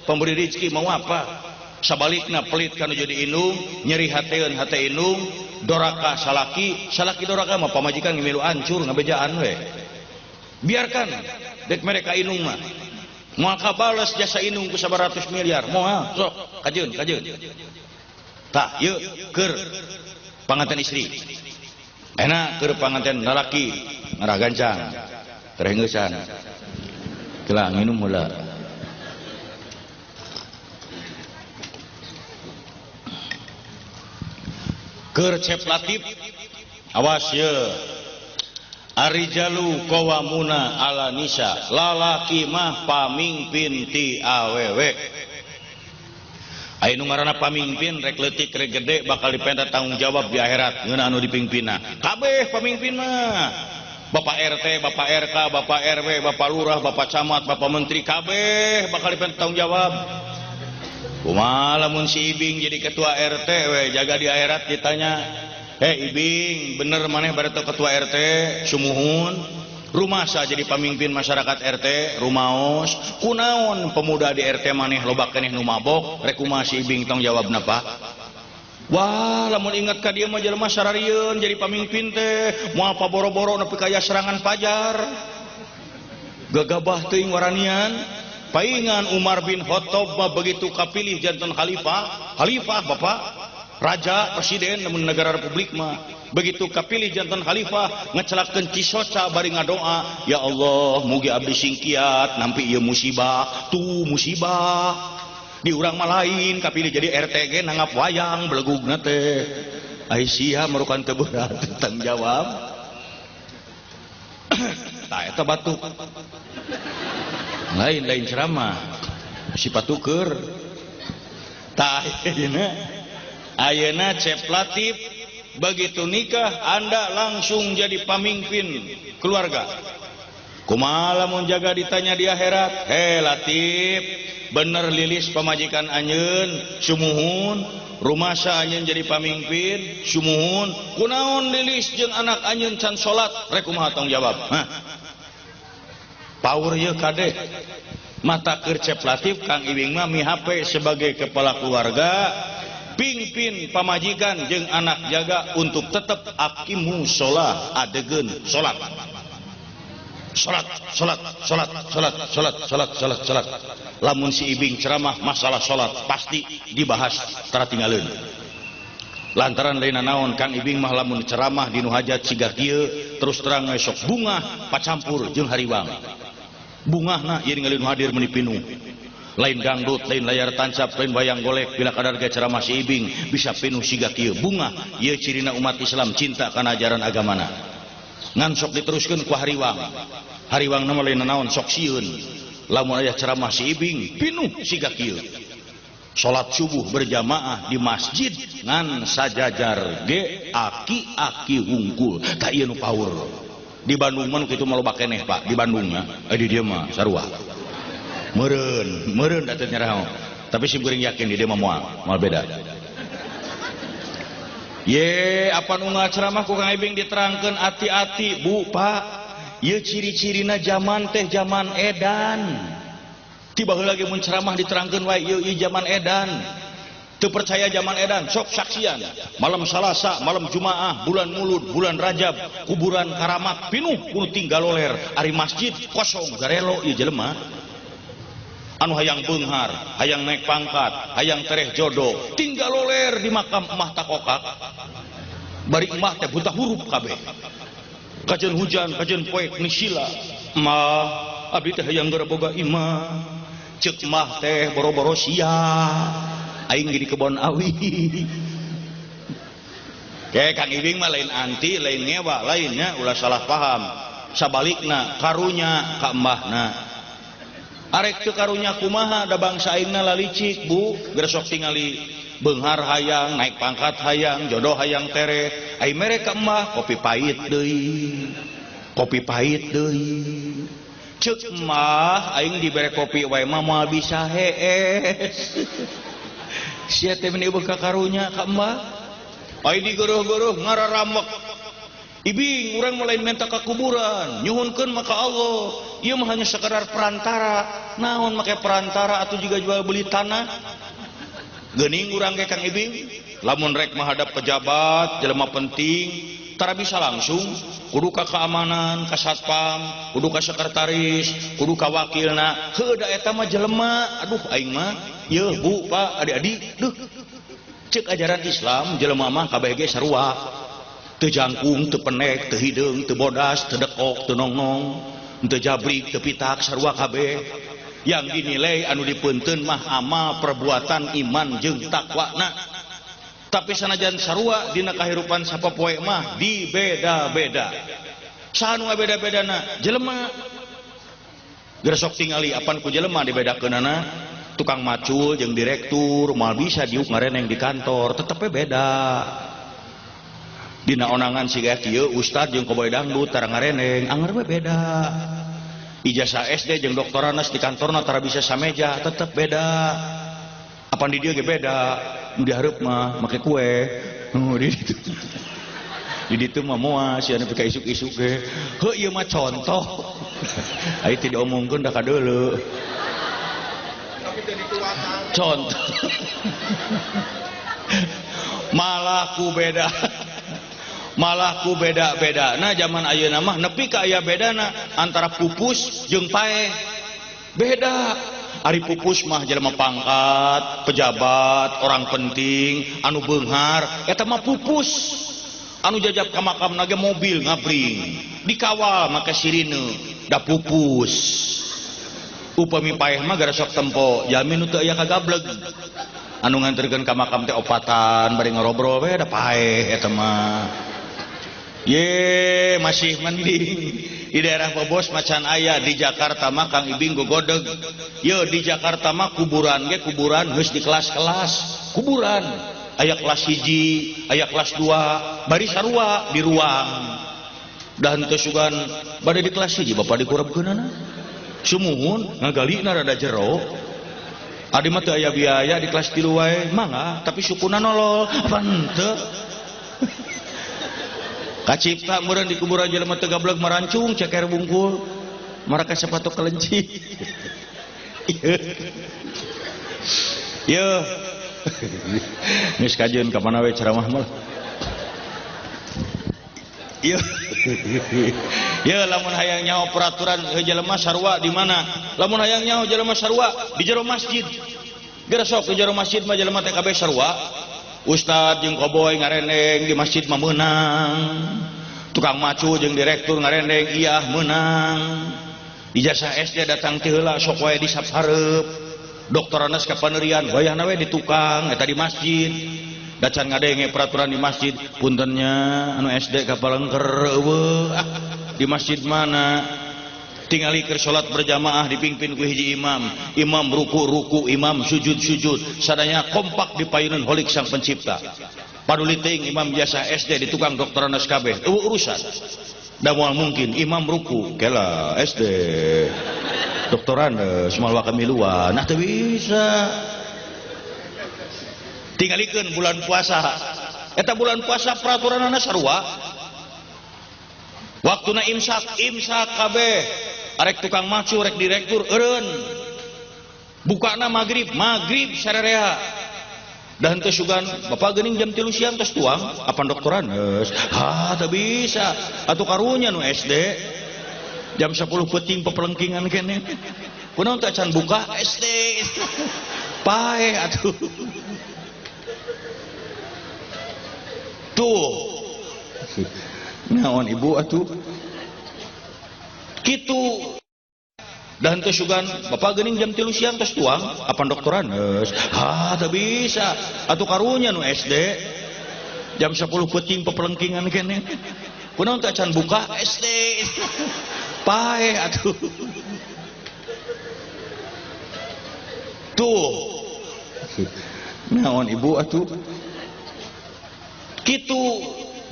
pemberi rezeki mau apa. Sabalikna pelit kanu jadi indung, nyeri hateun hate indung, doraka salaki, salaki doraka mah pamajikan milu ancur ngabejaan we. Biarkan dek mere ka indung mah. Moal kabales jasa indung ku 100 miliar, moal sok kajeun kajeun. Tah ieu keur panganten istri. Enak keur panganten lalaki ngarah gancang, terengeusan. Kelah nginum heula. Keur Cep Latif awas ye. Arijalu qawamuna ala nisa, lalaki mah pamingpin ti awewe. Aya nu ngaranna pamingpin rek leutik rek gede bakal dipenta tanggung jawab di akhirat ngeunah anu dipingpinna. Kabeh pamingpin mah. Bapak RT, Bapak RK, Bapak RW, Bapak Lurah, Bapak Camat, Bapak Menteri kabeh bakal dipenta tanggung jawab. Kumaha lamun si Ibing jadi ketua RT we jaga di akhirat ditanya, "Eh Ibing, bener maneh bareto ketua RT sumuhun?" Rumah sa jadi pamimpin masyarakat RT rumaos, kunaon pemuda di RT maneh loba keneh nu mabok, rek kumaha si Ibing tong jawabna Pak? Wah, lamun ingat ka dieu mah jelema sararieun jadi pamimpin teh, moal paboro-boro nepi ka aya serangan fajar. Gagabah teuing waranian. Paingan Umar bin Khattab mah begitu kapilih jantan khalifah, khalifah Bapak, raja, presiden namun negara republik mah. Begitu kapilih jantan khalifah ngecelakeun cisoca bari ngadoa, ya Allah mugi abdi singkiat nampi ieu musibah, tuh musibah. Di urang mah lain kapilih jadi RTG nanggap wayang belegugna teh. Ai sia merukan teu berat tanggung jawab. Tah eta batuk. Lain-lain ceramah sifat tuker. Tah ayeuna Cep Latif begitu nikah Anda langsung jadi pamimpin keluarga. Kumaha lamun jaga ditanya di akhirat? He Latif, bener lilis pamajikan anjeun sumuhun, rumasa anjeun jadi pamimpin sumuhun, kunaon lilis jeung anak anjeun can salat, rek kumaha tong jawab? Hah. Power ieu kade. Mata keur Cep Latif Kang Ibing mah mihape sebagai kepala keluarga, pingpin pamajikan jeung anak jaga untuk tetap aqimu sholah, adegeun salat. Salat, salat, salat, salat, salat, salat, salat, salat. Lamun si Ibing ceramah masalah salat pasti dibahas tara tinggaleun. Lantaran lain naon Kang Ibing mah lamun ceramah di nu hajat siga kieu terus terang we sok bungah pacampur jeung hariwang. Bungahna ieu ningali nu hadir meuni pinuh. Lain dangdut, lain layar tancap, lain wayang golek bila kadar ge ceramah si Ibing bisa pinuh siga kieu. Bungah ieu cirina umat Islam cinta kana ajaran agamana. Ngan sok diteruskeun ku hariwang. Hariwang na mah lain naon sok sieun. Lamun aya ceramah si Ibing pinuh siga kieu. Salat subuh berjamaah di masjid ngan sajajar ge aki-aki hungkul. Tah ieu nu power. Di Bandung mah nu kitu mah loba keneh Pak, di Bandung mah. Di dieu mah sarua. Meureun, meureun da teu nyaraho. Tapi sim kuring yakin di dieu mah moal, moal beda. Ye, apa nu ceramah ku Kang Ibing diterangkeun ati-ati, Bu, Pak. Ieu ciri-cirina zaman teh zaman edan. Ti baheula ge mun ceramah diterangkeun wae ieu ieu zaman edan. Teu percaya zaman edan, sok saksian. Malam Salasa, malam Jumaah, bulan Mulud, bulan Rajab, kuburan karamat pinuh kudu tinggal loler, ari masjid kosong garelo ieu jelema. Anu hayang beunghar, hayang naik pangkat, hayang tereh jodoh, tinggal loler di makam emah takokak. Bari emah teh buta huruf kabeh. Kajeun hujan, kajeun poek nisila. Emah, abdi teh hayang geura boga imah. Ceuk emah teh boro-boro sia. Aing ge di kebon awi. Ke Kang Ibing mah lain anti, lain ngewa, lainnya ulah salah paham. Sabalikna karunya ka emahna. Arek teu karunya kumaha da bangsa aingna lalicik Bu, geus sok tingali beunghar hayang, naik pangkat hayang, jodoh hayang tereh. Ai mere ka emah kopi pahit deui. Kopi pahit deui. Ceuk emah aing dibere kopi wae mah moal bisa hees. Sia teh meuni eueuh ka karunya ka emah. Ai digeuruh-geuruh ngararamek. Ibing urang mulai minta ke kuburan, nyuhunkeun maka Allah. Ieu mah hanya sekadar perantara. Naon make perantara atau juga jual beli tanah? Geuning urang ge Kang Ibing, lamun rek menghadap pejabat, jelema penting, tara bisa langsung, kudu ka keamanan, ka satpam, kudu ka sekretaris, kudu ka wakilna. Heuh da eta mah jelema, aduh aing mah, yeuh Bu, Pak, adik-adik, duh. Ceuk ajaran Islam jelema mah kabeh ge sarua. Teu jangkung, teu penek, teu hideung, teu bodas, teu dekok, teu nongnong, teu jabrik, teu pitak, sarua kabeh. Yang dinilai anu dipeunteun mah amal perbuatan iman jeung takwana. Tapi sanajan sarua dina kahirupan sapopoe mah dibeda-beda. Saha nu ngabeda-bedana? Jelema. Geus sok tingali apan ku jelema dibedakeunana? Tukang macul jeung direktur moal bisa diuk ngareneng di kantor, tetep we beda. Dina onangan siga kieu ustad jeung koboy dangdut tara ngareneng, anger we beda. Ijazah SD jeung doktoranas di kantorna tara bisa sameja, tetep beda. Apan di dieu ge beda, nu dihareup mah make kue. Nu di ditu. Di ditu mah moal sia nepi ka isuk-isuk ge. Heuh ieu mah contoh. Ai teu diomongkeun da kadeuleu. Contoh. Malah ku beda. Malah ku beda-beda. Nah zaman ayeuna mah nepi ka aya bedana antara pupus jeung paeh. Beda. Ari pupus mah jelema pangkat, pejabat, orang penting, anu beunghar, eta mah pupus. Anu jajab ka makamna ge mobil ngabring, dikawal make sirine, da pupus. Upami paeh mah gara sok tempo, jalmi nu teu aya kagableg. Anu nganterkeun ka makam teh opatan bari ngarobrol we da paeh eta mah. Ye, masih mending di daerah Bobos macan aya, di Jakarta mah Kang Ibing gogodeg. Ye, di Jakarta mah kuburan ge kuburan geus di kelas-kelas, kuburan. Aya kelas 1, aya kelas 2, bari sarua di ruang. Dan teu sugan bade di kelas hiji bapak dikurebkeunana. Sumuhun ngagalina rada jero. Adi mah teu aya biaya di kelas 3 wae, mangga tapi sukuna nolol, apa henteu? Kacipta meureun di kuburan jelema teu gableg marancung ceker bungkul, maraka sepatu kelenci. Yeuh. Geus kajeun ka mana we ceramah mah. Yeuh. Ya lamun hayang nyaho peraturan jelema sarua di mana? Lamun hayang nyaho jelema sarua di jero masjid. Geura sok di jero masjid mah jelema teh kabeh sarua. Ustad jeung koboy ngarendeng di masjid mah meunang. Tukang macu jeung direktur ngarendeng iyah meunang. Ijazah SD datang ti heula sok wae di sap hareup. Doktoranas ka paneurian wayahna we di tukang eta di masjid. Dacan ngadenge peraturan di masjid, puntennya anu SD ka palengker eueuh. Ah, di masjid mana? Tingali keur salat berjamaah dipimpin ku hiji imam, imam ruku-ruku, imam sujud-sujud, sadaya kompak di payunan holik sang pencipta. Paduli teuing imam biasa SD di tukang doktoranas kabeh, eueuh urusan. Da moal mungkin imam ruku, kela SD. Doktoranas moal wakamiluan, nah teu bisa. Tingalikeun bulan puasa. Eta bulan puasa peraturanana sarua. Waktuna imsak, imsak kabeh. Arek tukang macu, arek direktur eureun. Bukana magrib, magrib sarerea. Da henteu sugan, bapak geuning jam 3 siang tos tuang, apan doktoranes. Ha, teu bisa. Atuh karunya nu SD. Jam 10 peuting pepelengkingan keneh. Kunaon teh acan buka SD. Paeh atuh. Tuh. Naon ibu atuh? Kitu. Dan teu sugan, bapak geuning jam 3 siang tos tuang, apan doktoranes. Ha, teu bisa. Atuh karunya nu SD. Jam 10 peuting pepelengkingan keneh. Kunaon teh acan buka SD. Paeh atuh. Tuh. Naon ibu atuh? Kitu.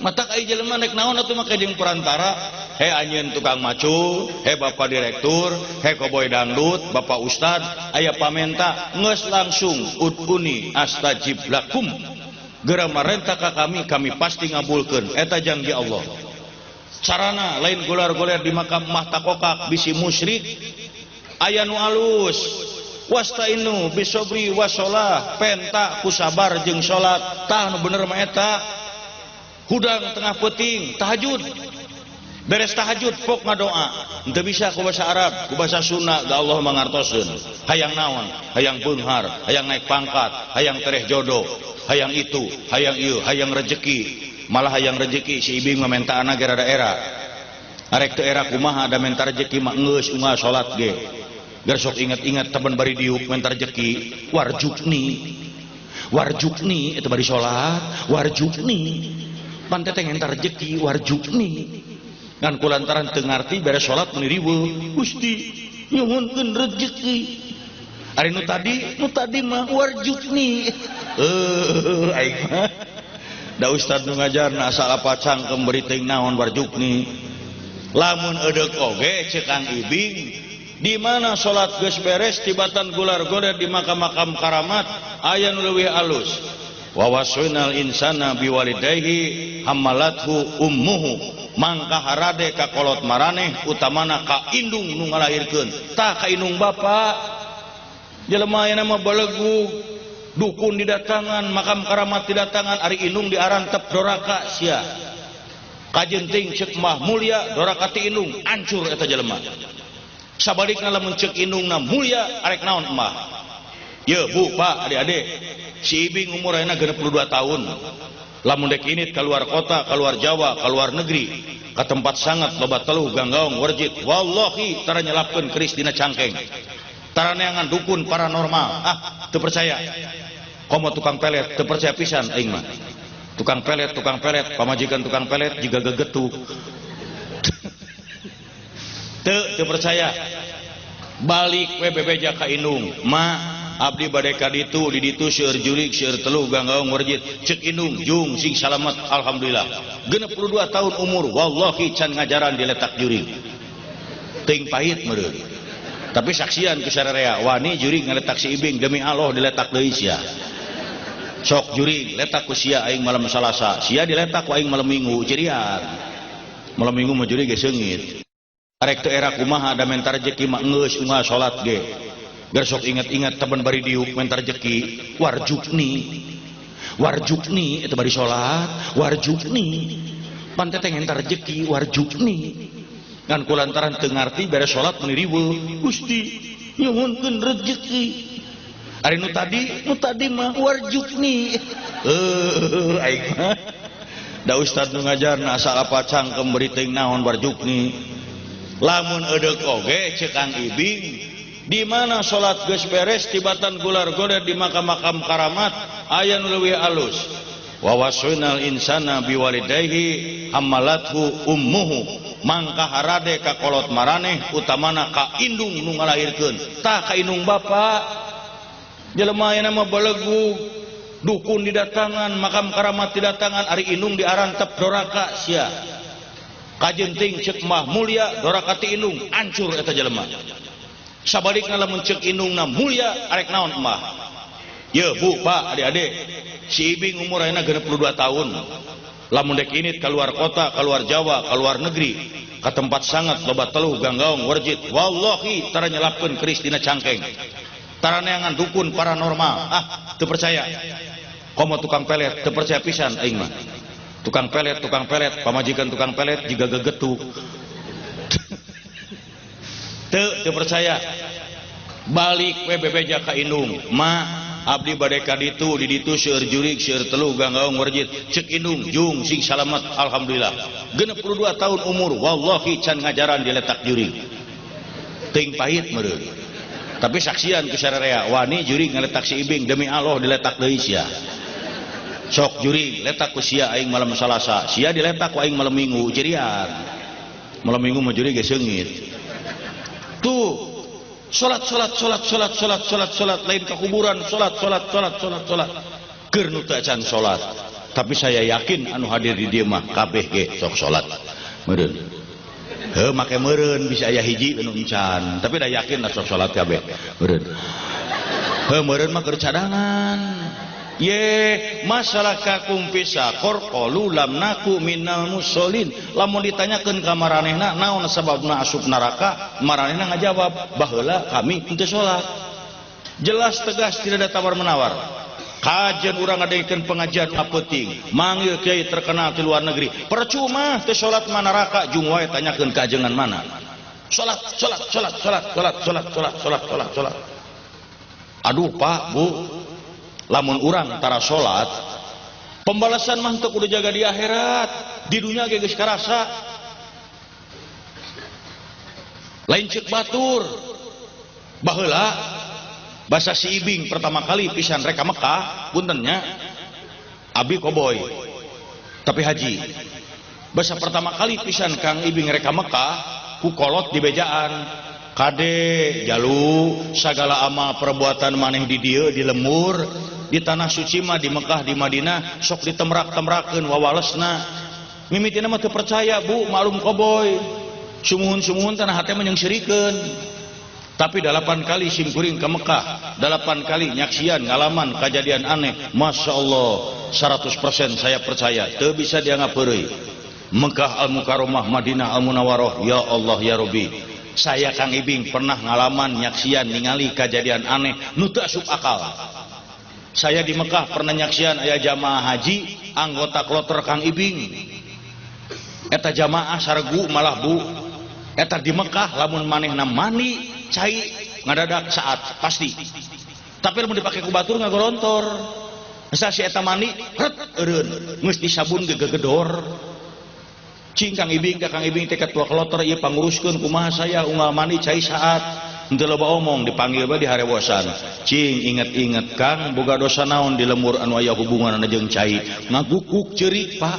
Matak ai jelema rek naon atuh make jeung perantara, he anjeun tukang macu, he bapak direktur, he koboy dangdut, bapak ustad, aya pamenta geus langsung uduni astajib lakum. Geura marenta ka kami, kami pasti ngabulkeun. Eta janji Allah. Carana lain golar-goler di makam mah takokak bisi musyrik, aya nu alus. Wastainu bisobri wasolah, penta ku sabar jeung salat, tah nu bener mah eta. Hudang tengah peuting tahajud, beres tahajud pok ngadoa, henteu bisa ku bahasa Arab, ku bahasa Sunda, da Allah mangartoseun. Hayang naon? Hayang beunghar, hayang naik pangkat, hayang tereh jodoh, hayang itu, hayang ieu, hayang rejeki. Malah hayang rejeki si ibing mah mentaana ge rada era. Arek teu era kumaha da menta rejeki mah geus unggal salat ge. Geus sok inget-inget taban bari diuk menta rejeki, warjukni. Warjukni eta bari salat, warjukni. Pan teh ngentar rejeki warjukni. Ngan kulantaran teu ngarti beres salat meuni riweuh, Gusti nyuhunkeun rejeki. Ari nu tadi mah warjukni. Aing mah da ustad nu ngajarna asal apa cangkem beri teuing naon warjukni. Lamun edeuk oge ceuk Kang Ibing, di mana salat geus beres tibatan gular-goler di makam-makam karamat aya nu leuwih alus. Wa wasainal insana biwalidayhi hamalathu ummuhu, mangka harade ka kolot maraneh utamana ka indung nu ngalahirkeun. Tah ka indung bapa jelema ayeuna mah belegug, dukun didatangan, makam karamat didatangan, ari indung diarantep doraka sia. Kajenting ceuk mah mulia doraka ti indung, ancur eta jelema. Sabalikna lamun ceuk indungna mulia arek naon emah. Ye bu, pak, adik-adik, si Ibing umur ayeuna 62 tahun. Lamun dek init keluar kota, keluar Jawa, keluar negeri, ka tempat sangat loba teluh ganggaong warjit, wallahi tara nyelapkeun keris dina cangkeng. Tara neangan dukun paranormal. Ah, teu percaya. Komo tukang pelet, teu percaya pisan aing mah. Tukang pelet, pamajikan tukang pelet jiga gegetuk. Teu percaya. Balik we bebeja ka indung, ma abdi bade ka ditu di ditu seueur jurig seueur teluh ganggaung warjit cek indung jung sing salamet alhamdulillah. 62 tahun umur wallahi can ngajaran diletak jurig. Teuing pahit meureun. Tapi saksian ku sararea wani jurig ngaletak si Ibing demi Allah diletak deui sia. Sok jurig letak ku sia aing malam Salasa, sia diletak ku aing malam Minggu cirian. Malam Minggu mah jurig ge seungit. Arek teu era kumaha da mentar rejeki mah geus unggal salat ge. Geus sok ingat-ingat temen bari diuk mentar rejeki warjukni. Warjukni eta bari salat, warjukni. Pan teh entar rejeki warjukni. Ngan kulantaran teu ngarti beres salat meuni riweuh. Gusti nyuhunkeun rejeki. Ari nu tadi mah warjukni. Aing mah da ustad nu ngajarna asal apa cangkem bari teuing naon warjukni. Lamun edeuk oge cek Kang Ibing di mana salat geus beres tibatan gular goder di makam-makam karamat aya nu leuwih alus. Wa wasainal insana biwalidayhi hamalathu ummuhu mangka harade ka kolot maraneh utamana ka indung nu ngalahirkeun tah ka indung bapa. Jelema ayeuna mah belegug dukun didatangan makam karamat didatangan ari indung diarantep doraka sia. Kajenting cek mah mulia doraka ti indung ancur eta jelema. Sabalikna lamun cek indungna mulia arek naon emah. Ye bu pak adik-adik si Ibing umur ayeuna 62 tahun. Lamun dek init keluar kota, keluar Jawa, keluar negeri ka tempat sangat loba teluh ganggaung warjit wallahi tara nyelapkeun keris dina cangkeng. Tara neangan dukun paranormal. Ah teu percaya. Komo tukang pelet teu percaya pisan aing mah. Tukang pelet, pamajikan tukang pelet jiga gegetuk. Teu percaya. Balik we bebeja ka indung, ma abdi bade ka ditu di ditu seueur jurig seueur teluh ganggaung warjit cek indung jung sing salamet alhamdulillah. 62 tahun umur wallahi can ngajaran diletak jurig. Teuing pahit meureun. Tapi saksian ku sararea wani jurig ngaletak si Ibing demi Allah diletak deui sia. Sok jurig letak ku sia aing malam Salasa, sia diletak ku aing malam Minggu cirian. Malam Minggu mah jurig ge seungit. Tuh salat salat salat salat salat salat salat lain ke kuburan salat salat salat salat salat. Keur nu teu acan salat. Tapi saya yakin anu hadir di dieu mah kabeh ge sok salat. Meureun. Heuh make meureun bisa aya hiji anu encan, tapi da yakin lah sok salat kabeh. Meureun. Heuh meureun mah keur cadangan. Ye masalah kakum fisakor qalu lam naku minal musholin. Lamun ditanyakeun ka maranehna naon sababna asup neraka, maranehna ngajawab baheula kami henteu salat. Jelas tegas tidak ada tawar menawar. Kajian urang ngadengkeun pengajian apeuting, manggil kiai terkenal di luar negeri. Percuma teu salat mah neraka jung wae tanyakeun ka ajengan mana. Salat salat salat salat salat salat salat salat salat salat. Aduh Pak, Bu, lamun urang tara salat pembalasan mah teu kudu jaga di akhirat, di dunia ge geus karasa. Lain ceuk batur. Baheula basa si Ibing pertama kali pisan rek ka Mekah, puntennya abi koboy tapi haji. Basa pertama kali pisan Kang Ibing rek ka Mekah ku kolot di bejaan. Kade jalu sagala amal perbuatan maneh di dieu di lemur di tanah suci mah di Mekah di Madinah sok ditemrak-temrakeun wawalesna. Mimitina mah teu percaya bu, maklum koboy. Sumuhun-sumuhun tanah hate mah nyeungseurikeun. Tapi 8 kali simkuring ke Mekah, 8 kali nyaksian ngalaman kejadian aneh. Masya Allah 100% saya percaya, teu bisa dianggap heureuy. Mekah Al-Mukarramah, Madinah Al-Munawwarah, ya Allah ya Rabbi. Saya Kang Ibing pernah ngalaman nyaksian ningali kejadian aneh nu teu asup akal. Saya di Mekah pernah nyaksian aya jamaah haji anggota kloter Kang Ibing. Eta jamaah saregu malah bu. Eta di Mekah lamun manehna mandi cai ngadadak saat pasti. Tapi lamun dipake ku batur ngagolontor. Asa si eta mandi ret eureun geus disabun gegedor. Cing Kang Ibing ka Kang Ibing teh ketua kloter ieu panguruskeun kumaha saya unggal mandi cai saat. Henteu loba omong dipanggil bae di harewosan. Cing inget-inget Kang boga dosa naon di lemur anu aya hubunganna jeung cai. Ngagukuk ceurik Pak.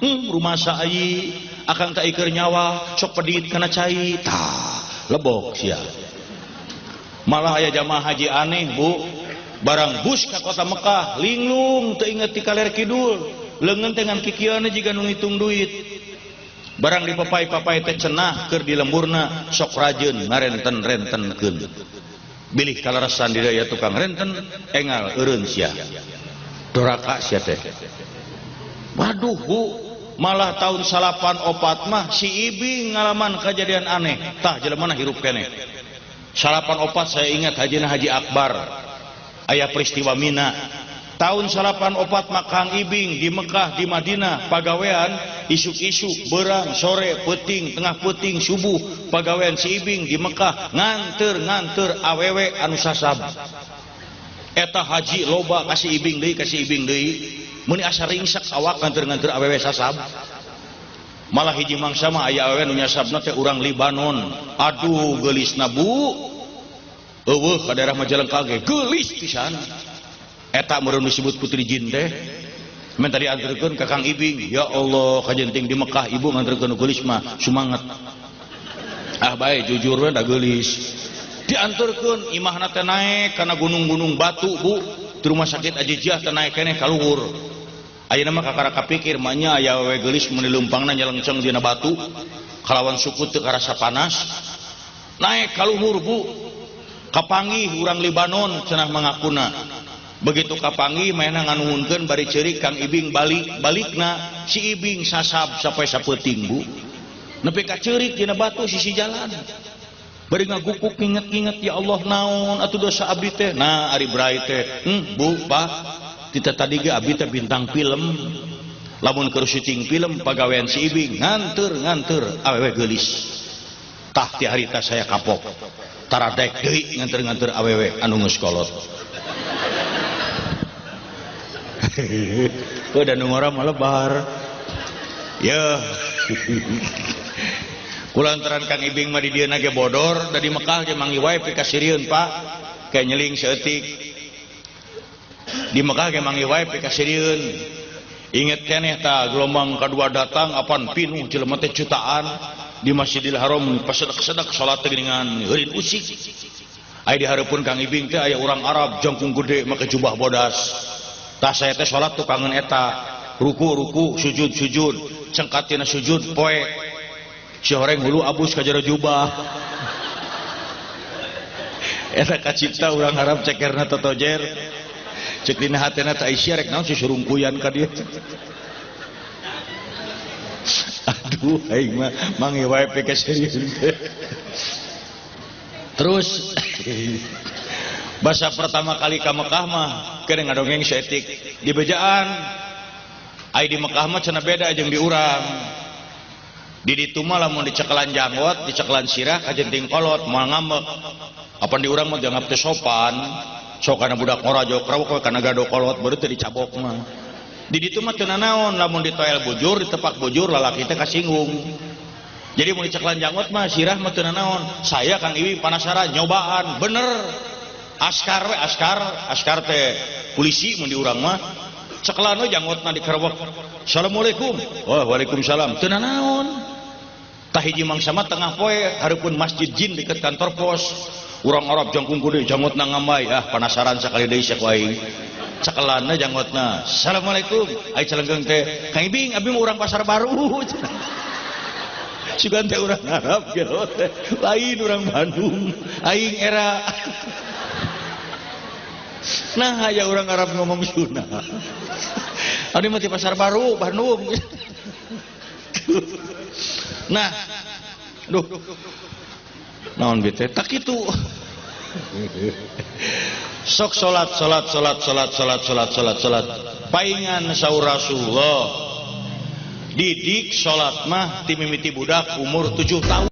Rumasa ai akang tak iker nyawa sok pedit kana cai. Tah lebok sia. Malah aya jamaah haji aneh bu, barang bus ka kota Mekah linglung teu inget ti kaler kidul, leungeun teh ngan kikieuan jiga nu ngitung duit. Barang dipapai-papai teh cenah keur di lemburna sok rajeun ngarenten-rentenkeun. Bilih kaleresan di daya tukang renten engal eureun sia. Doraka sia teh. Waduh bu, malah tahun 94 mah si Ibing ngalaman kejadian aneh. Tah jelema hirup keneh. 94 saya ingat hajina Haji Akbar. Aya peristiwa Mina. Tahun 94 mah Kang Ibing di Mekah di Madinah pagawean isuk-isuk berang sore peuting tengah peuting subuh pagawean si Ibing di Mekah nganter-nganter awewe anu sasab. Eta haji loba kasih Ibing deui kasih Ibing deui. Meuni asa ringsek awak nganter-nganter awewe sasab. Malah hiji mangsa mah aya awewe nu nyasabna teh urang Libanon. Aduh geulisna bu. Eueuh ka daerah Majalengka ge geulis pisan. Eta meureun disebut putri jin teh. Men tadi anterkeun ka Kang Ibing. Ya Allah kajenting di Mekah ibu nganterkeun nu geulis mah sumanget. Ah bae jujur we da geulis. Dianterkeun imahna teh naek kana gunung-gunung batu bu. Di rumah sakit Ajijiah teh naek keneh ka luhur. Ayeuna mah kakara kapikir mah nya aya awewe geulis mun leumpangna nyelengceng dina batu kalawan suku teu karasa panas. Naek ka luhur bu. Kapanggih urang Libanon cenah mangakuna. Begitu kapanggih mainna nganuhunkeun bari ceurik Kang Ibing balik, balikna si Ibing sasab sampai sapeuting bu. Nepi ka ceurik dina batu sisi jalan. Bari ngagukuk nginget-nginget ya Allah naon atuh dosa abdi teh. Nah ari brai teh, bu pak tita tadi ge abdi teh bintang film. Lamun keur syuting film pagawean si Ibing nganter-nganter awewe geulis. Tah ti harita saya kapok. Taradek deui nganter-nganter awewe anu geus kolot. Udah nu ngora mah lebar. Yeuh. Kulantaran Kang Ibing mah di dieu ge bodor, da di Mekah ge manggih wae pikasirieun Pak. Kayak nyeling saeutik. Di Mekah ge manggih wae pikasirieun. Inget keneh tah gelombang kadua datang apan pinuh jelema teh jutaan di Masjidil Haram pasedek-sedek salat teh geuningan heurin usik. Aya di hareupeun Kang Ibing teh aya urang Arab jangkung gede make jubah bodas. Tah saya teh salat tukangeun eta, ruku-ruku, sujud-sujud, cengkatina sujud poe. Si horeng hulu abus ka jero jubah. Eta kacipta urang Arab cekerna totojer. Cek dina hatena teh Aisyah rek naon si surungkuyan ka dieu. Aduh aing mah mangi wae pikasirieun teh. Terus bahasa pertama kali ka Mekah mah keur ngadongeng saeutik di bejaan. Ai di Mekah mah cenah beda jeung di urang. Di ditu mah lamun dicekelan janggot, dicekelan sirah kajenting kolot moal ngambek. Apan di urang mah dianggap teu sopan. Sok kana budak ngora jauh krawek we kana gado kolot baru teu dicabok mah. Di ditu mah teu nanaon lamun ditoel bujur, ditepak bujur lalaki teh kasinggung. Jadi mun dicekelan janggot mah sirah mah teu nanaon. Saya Kang Ibing panasaran nyobaan bener. Askar we askar, askar teh polisi mun di urang mah cekelan we janggotna dikerewek. Assalamualaikum. Wah, waalaikumsalam. Teu nanaon. Tah hiji mangsa mah tengah poe hareupeun masjid jin deket kantor pos. Urang Arab jangkung kude janggotna ngambai. Ah, panasaran sakali deui sia ku aing. Cekelanna janggotna. Assalamualaikum. Ai celenggeng teh, Kang Ibing abdi mah urang Pasar Baru. Sugan teh urang Arab gelo teh. Lain urang Bandung. Aing era. Nah, aya urang Arab ngomong Sunda. Abdi mah ti Pasar Baru, Bandung. Nah, duh. Naon bete? Tak kitu. Sok salat, salat, salat, salat, salat, salat, salat, salat. Paingan saur Rasulullah. Didik salat mah ti mimiti budak umur 7 tahun.